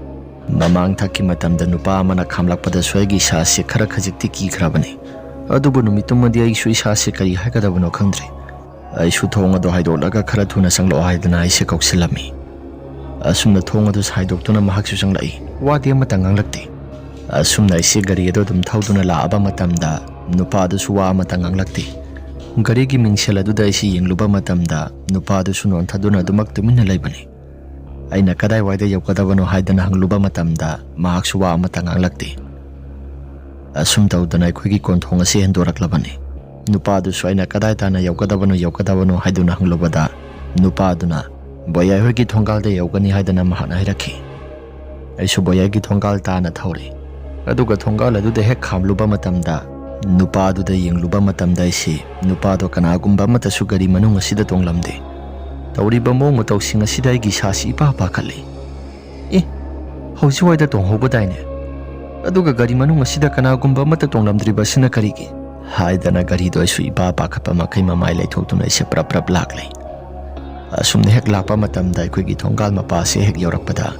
ꯃꯃꯥꯡ ꯊꯛꯀꯤ ꯃꯇꯝꯗ ꯅꯨꯄꯥ ꯑꯃꯅ ꯈꯥꯝꯂꯛꯄꯗꯁꯨ ꯑꯩꯒꯤ ꯏꯁꯥꯁꯤ ꯈꯔ ꯈꯖꯤꯛꯇꯤ ꯀꯤꯈ꯭ꯔꯕꯅꯤ꯫ ꯑꯗꯨꯕꯨ ꯅꯨꯃꯤꯠꯇꯨꯃꯗꯤ ꯑꯩꯁꯨ ꯏꯁꯥꯁꯤ ꯀꯔꯤ ꯍꯥꯏꯒꯗꯕꯅꯣ ꯈꯪꯗ꯭ꯔꯦ꯫ "ꯑꯩꯁꯨ ꯊꯣꯡ ꯑꯗꯨ ꯍꯥꯏꯗꯣꯛꯂꯒ ꯈꯔ ꯊꯨꯅ ꯆꯪꯂꯛꯑꯣ" ꯍꯥꯏꯗꯨꯅ ꯑꯩꯁꯦ ꯀꯧꯁꯤꯜꯂꯝꯃꯤ꯫ ꯑꯁꯨꯝꯅ ꯊꯣꯡ ꯑꯗꯨ ꯍꯥꯏꯗꯣꯛꯇꯨꯅ ꯃꯍꯥꯛꯁꯨ ꯆꯪꯂꯛꯏ꯫ ꯋꯥꯗꯤ ꯑꯃꯠꯇ ꯉꯥꯡꯂꯛꯇꯦ꯫ ꯑꯁꯨꯝꯅ ꯑꯩꯁꯦ ꯒꯥꯔꯤ ꯑꯗꯨ ꯑꯗꯨꯝ ꯊꯧꯗꯨꯅ ꯂꯥꯛꯑꯕ ꯃꯇꯝꯗ ꯅꯨꯄꯥ ꯑꯗꯨꯁꯨ ꯋꯥ ꯑꯃꯠꯇ ꯉꯥꯡꯂꯛꯇꯦ꯫ ꯒꯥꯔꯤꯒꯤ ꯃꯤꯡꯁꯦꯜ ꯑꯗꯨꯗ ꯑꯩꯁꯤ ꯌꯦꯡꯂꯨꯕ ꯃꯇꯝꯗ ꯅꯨꯄꯥ ꯑꯗꯨꯁꯨ ꯅꯣꯟꯊꯗꯨꯅ ꯑꯗꯨꯃꯛ ꯇꯨꯃꯤꯟꯅ ꯂꯩꯕꯅꯤ꯫ ꯑꯩꯅ "ꯀꯗꯥꯏꯋꯥꯏꯗ ꯌꯧꯒꯗꯕꯅꯣ?" ꯍꯥꯏꯗꯅ ꯍꯪꯂꯨꯕ ꯃꯇꯝꯗ ꯃꯍꯥꯛꯁꯨ ꯋꯥ ꯑꯃꯠꯇ ꯉꯥꯡꯂꯛꯇꯦ꯫ ꯑꯁꯨꯝ ꯇꯧꯗꯅ ꯑꯩꯈꯣꯏꯒꯤ ꯀꯣꯟꯊꯣꯡ ꯑꯁꯤ ꯍꯦꯟꯗꯣꯔꯛꯂꯕꯅꯤ꯫ ꯅꯨꯄꯥꯗꯨꯁꯨ ꯑꯩꯅ "ꯀꯗꯥꯏ ꯇꯥꯅ ꯌꯧꯒꯗꯕꯅꯣ, ꯌꯧꯒꯗꯕꯅꯣ?" ꯍꯥꯏꯗꯨꯅ ꯍꯪꯂꯨꯕꯗ ꯅꯨꯄꯥꯗꯨꯅ "ꯕꯣꯌꯥꯏ ꯍꯣꯏꯒꯤ ꯊꯣꯡꯒꯥꯜꯗ ꯌꯧꯒꯅꯤ" ꯍꯥꯏꯗꯅ ꯃꯍꯥꯛꯅ ꯍꯥꯏꯔꯛꯈꯤ꯫ ꯑꯩꯁꯨ ꯕꯣꯌꯥꯏꯒꯤ ꯊꯣꯡꯒꯥꯜ ꯇꯥꯅ ꯊꯧꯔꯦ꯫ ꯑꯗꯨꯒ ꯊꯣꯡꯒꯥꯜ ꯑꯗꯨꯗ ꯍꯦꯛ ꯈꯥꯝꯂꯨꯕ ꯃꯇꯝꯗ ꯅꯨꯄꯥꯗꯨꯗ ꯌꯦꯡꯂꯨꯕ ꯃꯇꯝꯗ ꯑꯩꯁꯤ ꯅꯨꯄꯥꯗꯣ ꯀꯅꯥꯒꯨꯝꯕ ꯑꯃꯠꯇꯁꯨ ꯒꯥꯔꯤ ꯃꯅꯨꯡ ꯑꯁꯤꯗ ꯇꯣꯡꯂꯝꯗꯦ꯫ ꯇꯧꯔꯤꯕ ꯃꯑꯣꯡ ꯃꯇꯧꯁꯤꯡ ꯑꯁꯤꯗ ꯑꯩꯒꯤ ꯏꯁꯥꯁꯤ ꯏꯄꯥ ꯄꯥꯈꯠꯂꯤ꯫ "ꯑꯦ, ꯍꯧꯖꯤꯛꯋꯥꯏꯗ ꯇꯣꯡꯍꯧꯕꯗꯥꯏꯅꯦ? ꯑꯗꯨꯒ ꯒꯥꯔꯤ ꯃꯅꯨꯡ ꯑꯁꯤꯗ ꯀꯅꯥꯒꯨꯝꯕ ꯑꯃꯠꯇ ꯇꯣꯡꯂꯝꯗ꯭ꯔꯤꯕ ꯑꯁꯤꯅ ꯀꯔꯤꯒꯤ?" ꯍꯥꯏꯗꯅ ꯒꯥꯔꯤꯗꯣ ꯑꯩꯁꯨ ꯏꯄꯥ ꯄꯥꯈꯠꯄ ꯃꯈꯩ ꯃꯃꯥꯏ ꯂꯩꯊꯣꯛꯇꯨꯅ ꯑꯩꯁꯦ ꯄ꯭ꯔꯞ ꯄ꯭ꯔꯞ ꯂꯥꯛꯂꯦ꯫ ꯑꯁꯨꯝꯅ ꯍꯦꯛ ꯂꯥꯛꯄ ꯃꯇꯝꯗ ꯑꯩꯈꯣꯏꯒꯤ ꯊꯣꯡꯒꯥꯜ ꯃꯄꯥꯁꯦ ꯍꯦꯛ ꯌꯧꯔꯛꯄꯗ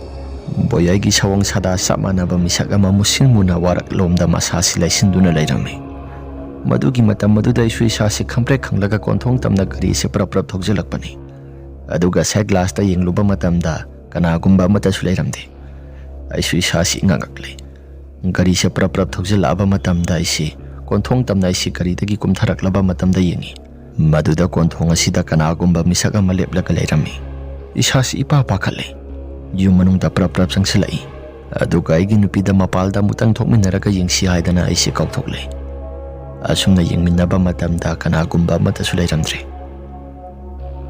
ꯕꯣꯌꯥꯏꯒꯤ ꯁꯑꯣꯡ ꯁꯥꯗꯥ ꯆꯞ ꯃꯥꯟꯅꯕ ꯃꯤꯁꯛ ꯑꯃ ꯃꯨꯁꯤꯟ ꯃꯨꯅ ꯋꯥꯔꯛꯂꯣꯝꯗ ꯃꯁꯥꯁꯤ ꯂꯩꯁꯤꯟꯗꯨꯅ ꯂꯩꯔꯝꯃꯤ꯫ ꯃꯗꯨꯒꯤ ꯃꯇꯝ ꯑꯗꯨꯗ ꯑꯩꯁꯨ ꯏꯁꯥꯁꯤ ꯈꯪꯄ꯭ꯔꯦꯛ ꯈꯪꯂꯒ ꯀꯣꯟꯊꯣꯡ ꯇꯝꯅ ꯒꯥꯔꯤꯁꯦ ꯄ꯭ꯔꯞ ꯄ꯭ꯔꯞ ꯊꯧꯖꯤꯜꯂꯛꯄꯅꯤ꯫ ꯑꯗꯨꯒ ꯁꯥꯏꯠ ꯒ꯭ꯂꯥꯁꯇ ꯌꯦꯡꯂꯨꯕ ꯃꯇꯝꯗ ꯀꯅꯥꯒꯨꯝꯕ ꯑꯃꯠꯇꯁꯨ ꯂꯩꯔꯝꯗꯦ꯫ ꯑꯩꯁꯨ ꯏꯁꯥꯁꯤ ꯏꯉꯛ ꯉꯛꯂꯦ꯫ ꯒꯥꯔꯤꯁꯦ ꯄ꯭ꯔꯞ ꯄ꯭ꯔꯞ ꯊꯧꯖꯤꯜꯂꯛꯑꯕ ꯃꯇꯝꯗ ꯑꯩꯁꯤ ꯀꯣꯟꯊꯣꯡ ꯇꯝꯅ ꯑꯩꯁꯤ ꯒꯥꯔꯤꯗꯒꯤ ꯀꯨꯝꯊꯔꯛꯂꯕ ꯃꯇꯝꯗ ꯌꯦꯡꯉꯤ꯫ ꯃꯗꯨꯗ ꯀꯣꯟꯊꯣꯡ ꯑꯁꯤꯗ ꯀꯅꯥꯒꯨꯝꯕ ꯃꯤꯁꯛ ꯑꯃ ꯂꯦꯞꯂꯒ ꯂꯩꯔꯝꯃꯤ꯫ ꯏꯁꯥꯁꯤ ꯏꯄꯥ ꯄꯥꯈꯠꯂꯦ꯫ ꯌꯨꯝ ꯃꯅꯨꯡꯗ ꯄ꯭ꯔꯞ ꯄ꯭ꯔꯞ ꯆꯪꯁꯤꯜꯂꯛꯏ꯫ ꯑꯗꯨꯒ ꯑꯩꯒꯤ ꯅꯨꯄꯤꯗ ꯃꯄꯥꯜꯗ ꯑꯃꯨꯛꯇꯪ ꯊꯣꯛꯃꯤꯟꯅꯔꯒ ꯌꯦꯡꯁꯤ ꯍꯥꯏꯗꯅ ꯑꯩꯁꯤ ꯀꯧꯊꯣꯛꯂꯦ꯫ ꯑꯁꯨꯝꯅ ꯌꯦꯡꯃꯤꯟꯅꯕ ꯃꯇꯝꯗ ꯀꯅꯥꯒꯨꯝꯕ ꯑꯃꯠꯇꯁꯨ ꯂꯩꯔꯝꯗ꯭ꯔꯦ꯫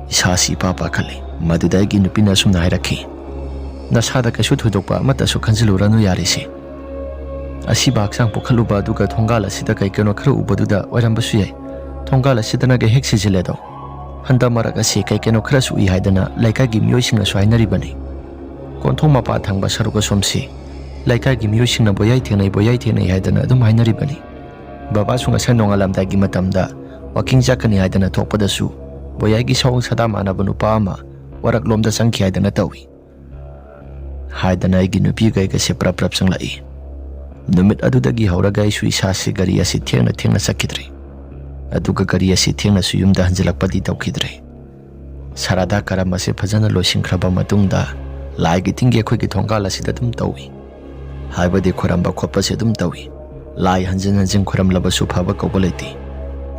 ꯏꯁꯥꯁꯤ ꯏꯄꯥ ꯄꯥꯈꯠꯂꯦ꯫ ꯃꯗꯨꯗ ꯑꯩꯒꯤ ꯅꯨꯄꯤꯅ ꯑꯁꯨꯝꯅ ꯍꯥꯏꯔꯛꯈꯤ, "ꯅꯁꯥꯗ ꯀꯩꯁꯨ ꯊꯣꯏꯗꯣꯛꯄ ꯑꯃꯠꯇꯁꯨ ꯈꯟꯖꯤꯜꯂꯨꯔꯅꯨ ꯌꯥꯔꯦꯁꯦ꯫ ꯑꯁꯤꯕ ꯍꯛꯆꯥꯡ ꯄꯨꯈꯠꯂꯨꯕ ꯑꯗꯨꯒ ꯊꯣꯡꯒꯥꯜ ꯑꯁꯤꯗ ꯀꯩ ꯀꯩꯅꯣ ꯈꯔ ꯎꯕꯗꯨꯗ ꯑꯣꯏꯔꯝꯕꯁꯨ ꯌꯥꯏ꯫ ꯊꯣꯡꯒꯥꯜ ꯑꯁꯤꯗꯅꯒ ꯍꯦꯛ ꯁꯤꯖꯤꯜꯂꯦꯗꯣ꯫ ꯍꯟꯗꯛ ꯃꯔꯛ ꯑꯁꯤ ꯀꯩ ꯀꯩꯅꯣ ꯈꯔꯁꯨ ꯎꯏ ꯍꯥꯏꯗꯅ ꯂꯩꯀꯥꯏꯒꯤ ꯃꯤꯑꯣꯏꯁꯤꯡꯅꯁꯨ ꯍꯥꯏꯅꯔꯤꯕꯅꯤ꯫ ꯀꯣꯟꯊꯣꯡ ꯃꯄꯥ ꯊꯪꯕ ꯁꯔꯨꯛ ꯑꯁꯣꯝꯁꯤ ꯂꯩꯀꯥꯏꯒꯤ ꯃꯤꯑꯣꯏꯁꯤꯡꯅ ꯕꯣꯌꯥꯏ ꯊꯦꯡꯅꯩ, ꯕꯣꯌꯥꯏ ꯊꯦꯡꯅꯩ ꯍꯥꯏꯗꯅ ꯑꯗꯨꯝ ꯍꯥꯏꯅꯔꯤꯕꯅꯤ꯫ ꯕꯕꯥꯁꯨ ꯉꯁꯥꯏ ꯅꯣꯡꯉꯥꯜꯂꯝꯗꯥꯏꯒꯤ ꯃꯇꯝꯗ ꯋꯥꯀꯤꯡ ꯆꯠꯀꯅꯤ ꯍꯥꯏꯗꯅ ꯊꯣꯛꯄꯗꯁꯨ ꯕꯣꯌꯥꯏꯒꯤ ꯁꯑꯣꯡ ꯁꯥꯗꯥ ꯃꯥꯟꯅꯕ ꯅꯨꯄꯥ ꯑꯃ ꯋꯥꯔꯛꯂꯣꯝꯗ ꯆꯪꯈꯤ ꯍꯥꯏꯗꯅ ꯇꯧꯏ" ꯍꯥꯏꯗꯅ ꯑꯩꯒꯤ ꯅꯨꯄꯤꯒ ꯑꯩꯒꯁꯦ ꯄ꯭ꯔꯞ ꯄ꯭ꯔꯞ ꯆꯪꯂꯛꯏ꯫ ꯅꯨꯃꯤꯠ ꯑꯗꯨꯗꯒꯤ ꯍꯧꯔꯒ ꯑꯩꯁꯨ ꯏꯁꯥꯁꯤ ꯒꯥꯔꯤ ꯑꯁꯤ ꯊꯦꯡꯅ ꯊꯦꯡꯅ ꯆꯠꯈꯤꯗ꯭ꯔꯦ꯫ ꯑꯗꯨꯒ ꯒꯥꯔꯤ ꯑꯁꯤ ꯊꯦꯡꯅꯁꯨ ꯌꯨꯝꯗ ꯍꯟꯖꯤꯜꯂꯛꯄꯗꯤ ꯇꯧꯈꯤꯗ꯭ꯔꯦ꯫ ꯁꯔꯥꯗꯥ ꯀꯔꯝ ꯑꯁꯤ ꯐꯖꯅ ꯂꯣꯏꯁꯤꯟꯈ꯭ꯔꯕ ꯃꯇꯨꯡꯗ ꯂꯥꯏꯒꯤ ꯇꯤꯟꯒꯤ ꯑꯩꯈꯣꯏꯒꯤ ꯊꯣꯡꯒꯥꯜ ꯑꯁꯤꯗ ꯑꯗꯨꯝ ꯇꯧꯏ꯫ ꯍꯥꯏꯕꯗꯤ ꯈꯣꯏꯔꯝꯕ ꯈꯣꯠꯄꯁꯦ ꯑꯗꯨꯝ ꯇꯧꯏ꯫ ꯂꯥꯏ ꯍꯟꯖꯤꯟ ꯍꯟꯖꯤꯟ ꯈꯣꯏꯔꯝꯂꯕꯁꯨ ꯐꯕ ꯀꯧꯕ ꯂꯩꯇꯦ꯫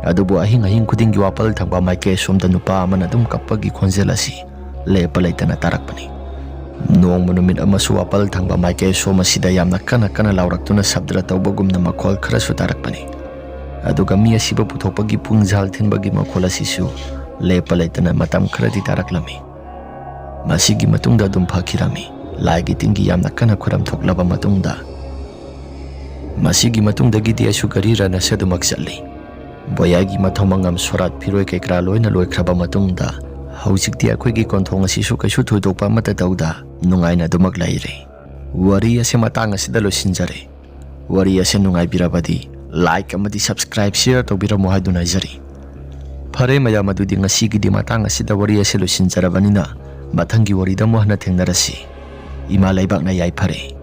ꯑꯗꯨꯕꯨ ꯑꯍꯤꯡ ꯑꯍꯤꯡ ꯈꯨꯗꯤꯡꯒꯤ ꯋꯥꯄꯜ ꯊꯪꯕ ꯃꯥꯏꯀꯩ ꯑꯁꯣꯝꯗ ꯅꯨꯄꯥ ꯑꯃꯅ ꯑꯗꯨꯝ ꯀꯞꯄꯒꯤ ꯈꯣꯟꯖꯦꯜ ꯑꯁꯤ ꯂꯦꯞꯄ ꯂꯩꯇꯅ ꯇꯥꯔꯛꯄꯅꯤ꯫ ꯅꯣꯡꯃ ꯅꯨꯃꯤꯠ ꯑꯃꯁꯨ ꯋꯥꯄꯜ ꯊꯪꯕ ꯃꯥꯏꯀꯩ ꯑꯁꯣꯝ ꯑꯁꯤꯗ ꯌꯥꯝꯅ ꯀꯟꯅ ꯀꯟꯅ ꯂꯥꯎꯔꯛꯇꯨꯅ ꯁꯕꯗ꯭ꯔ ꯇꯧꯕꯒꯨꯝꯅ ꯃꯈꯣꯜ ꯈꯔꯁꯨ ꯇꯥꯔꯛꯄꯅꯤ꯫ ꯑꯗꯨꯒ ꯃꯤ ꯑꯁꯤꯕ ꯄꯨꯊꯣꯛꯄꯒꯤ ꯄꯨꯡꯖꯥꯜ ꯊꯤꯟꯕꯒꯤ ꯃꯈꯣꯜ ꯑꯁꯤꯁꯨ ꯂꯦꯞꯄ ꯂꯩꯇꯅ ꯃꯇꯝ ꯈꯔꯗꯤ ꯇꯥꯔꯛꯂꯝꯃꯤ꯫ ꯃꯁꯤꯒꯤ ꯃꯇꯨꯡꯗ ꯑꯗꯨꯝ ꯐꯈꯤꯔꯝꯃꯤ꯫ ꯂꯥꯏꯒꯤ ꯇꯤꯟꯒꯤ ꯌꯥꯝꯅ ꯀꯟꯅ ꯈꯨꯔꯝ ꯊꯣꯛꯂꯕ ꯃꯇꯨꯡꯗ, ꯃꯁꯤꯒꯤ ꯃꯇꯨꯡꯗꯒꯤꯗꯤ ꯑꯩꯁꯨ ꯒꯥꯔꯤ ꯔꯟ ꯑꯁꯤ ꯑꯗꯨꯃꯛ ꯆꯠꯂꯤ꯫ ꯕꯣꯌꯥꯏꯒꯤ ꯃꯊꯧ ꯃꯉꯝ, ꯁꯣꯔꯥꯠ, ꯐꯤꯔꯣꯏ ꯀꯩꯀꯔꯥ ꯂꯣꯏꯅ ꯂꯣꯏꯈ꯭ꯔꯕ ꯃꯇꯨꯡꯗ, ꯍꯧꯖꯤꯛꯇꯤ ꯑꯩꯈꯣꯏꯒꯤ ꯀꯣꯟꯊꯣꯡ ꯑꯁꯤꯁꯨ ꯀꯩꯁꯨ ꯊꯣꯏꯗꯣꯛꯄ ꯑꯃꯠꯇ ꯇꯧꯗ ꯅꯨꯡꯉꯥꯏꯅ ꯑꯗꯨꯃꯛ ꯂꯩꯔꯦ꯫ ꯋꯥꯔꯤ ꯑꯁꯤ ꯃꯇꯥꯡ ꯑꯁꯤꯗ ꯂꯣꯏꯁꯤꯟꯖꯔꯦ꯫ ꯋꯥꯔꯤ ꯑꯁꯤ ꯅꯨꯡꯉꯥꯏꯕꯤꯔꯕꯗꯤ like ꯑꯃꯗꯤ subscribe, share ꯇꯧꯕꯤꯔꯝꯃꯨ ꯍꯥꯏꯗꯨꯅ ꯍꯥꯏꯖꯔꯤ꯫ ꯐꯔꯦ ꯃꯌꯥꯝ, ꯑꯗꯨꯗꯤ ꯉꯁꯤꯒꯤꯗꯤ ꯃꯇꯥꯡ ꯑꯁꯤꯗ ꯋꯥꯔꯤ ꯑꯁꯤ ꯂꯣꯏꯁꯤꯟꯖꯔꯕꯅꯤꯅ, ꯃꯊꯪꯒꯤ ꯋꯥꯔꯤꯗ ꯑꯃꯨꯛ ꯍꯟꯅ ꯊꯦꯡꯅꯔꯁꯤ꯫ ꯏꯃꯥ ꯂꯩꯕꯥꯛꯅ ꯌꯥꯏꯐꯔꯦ꯫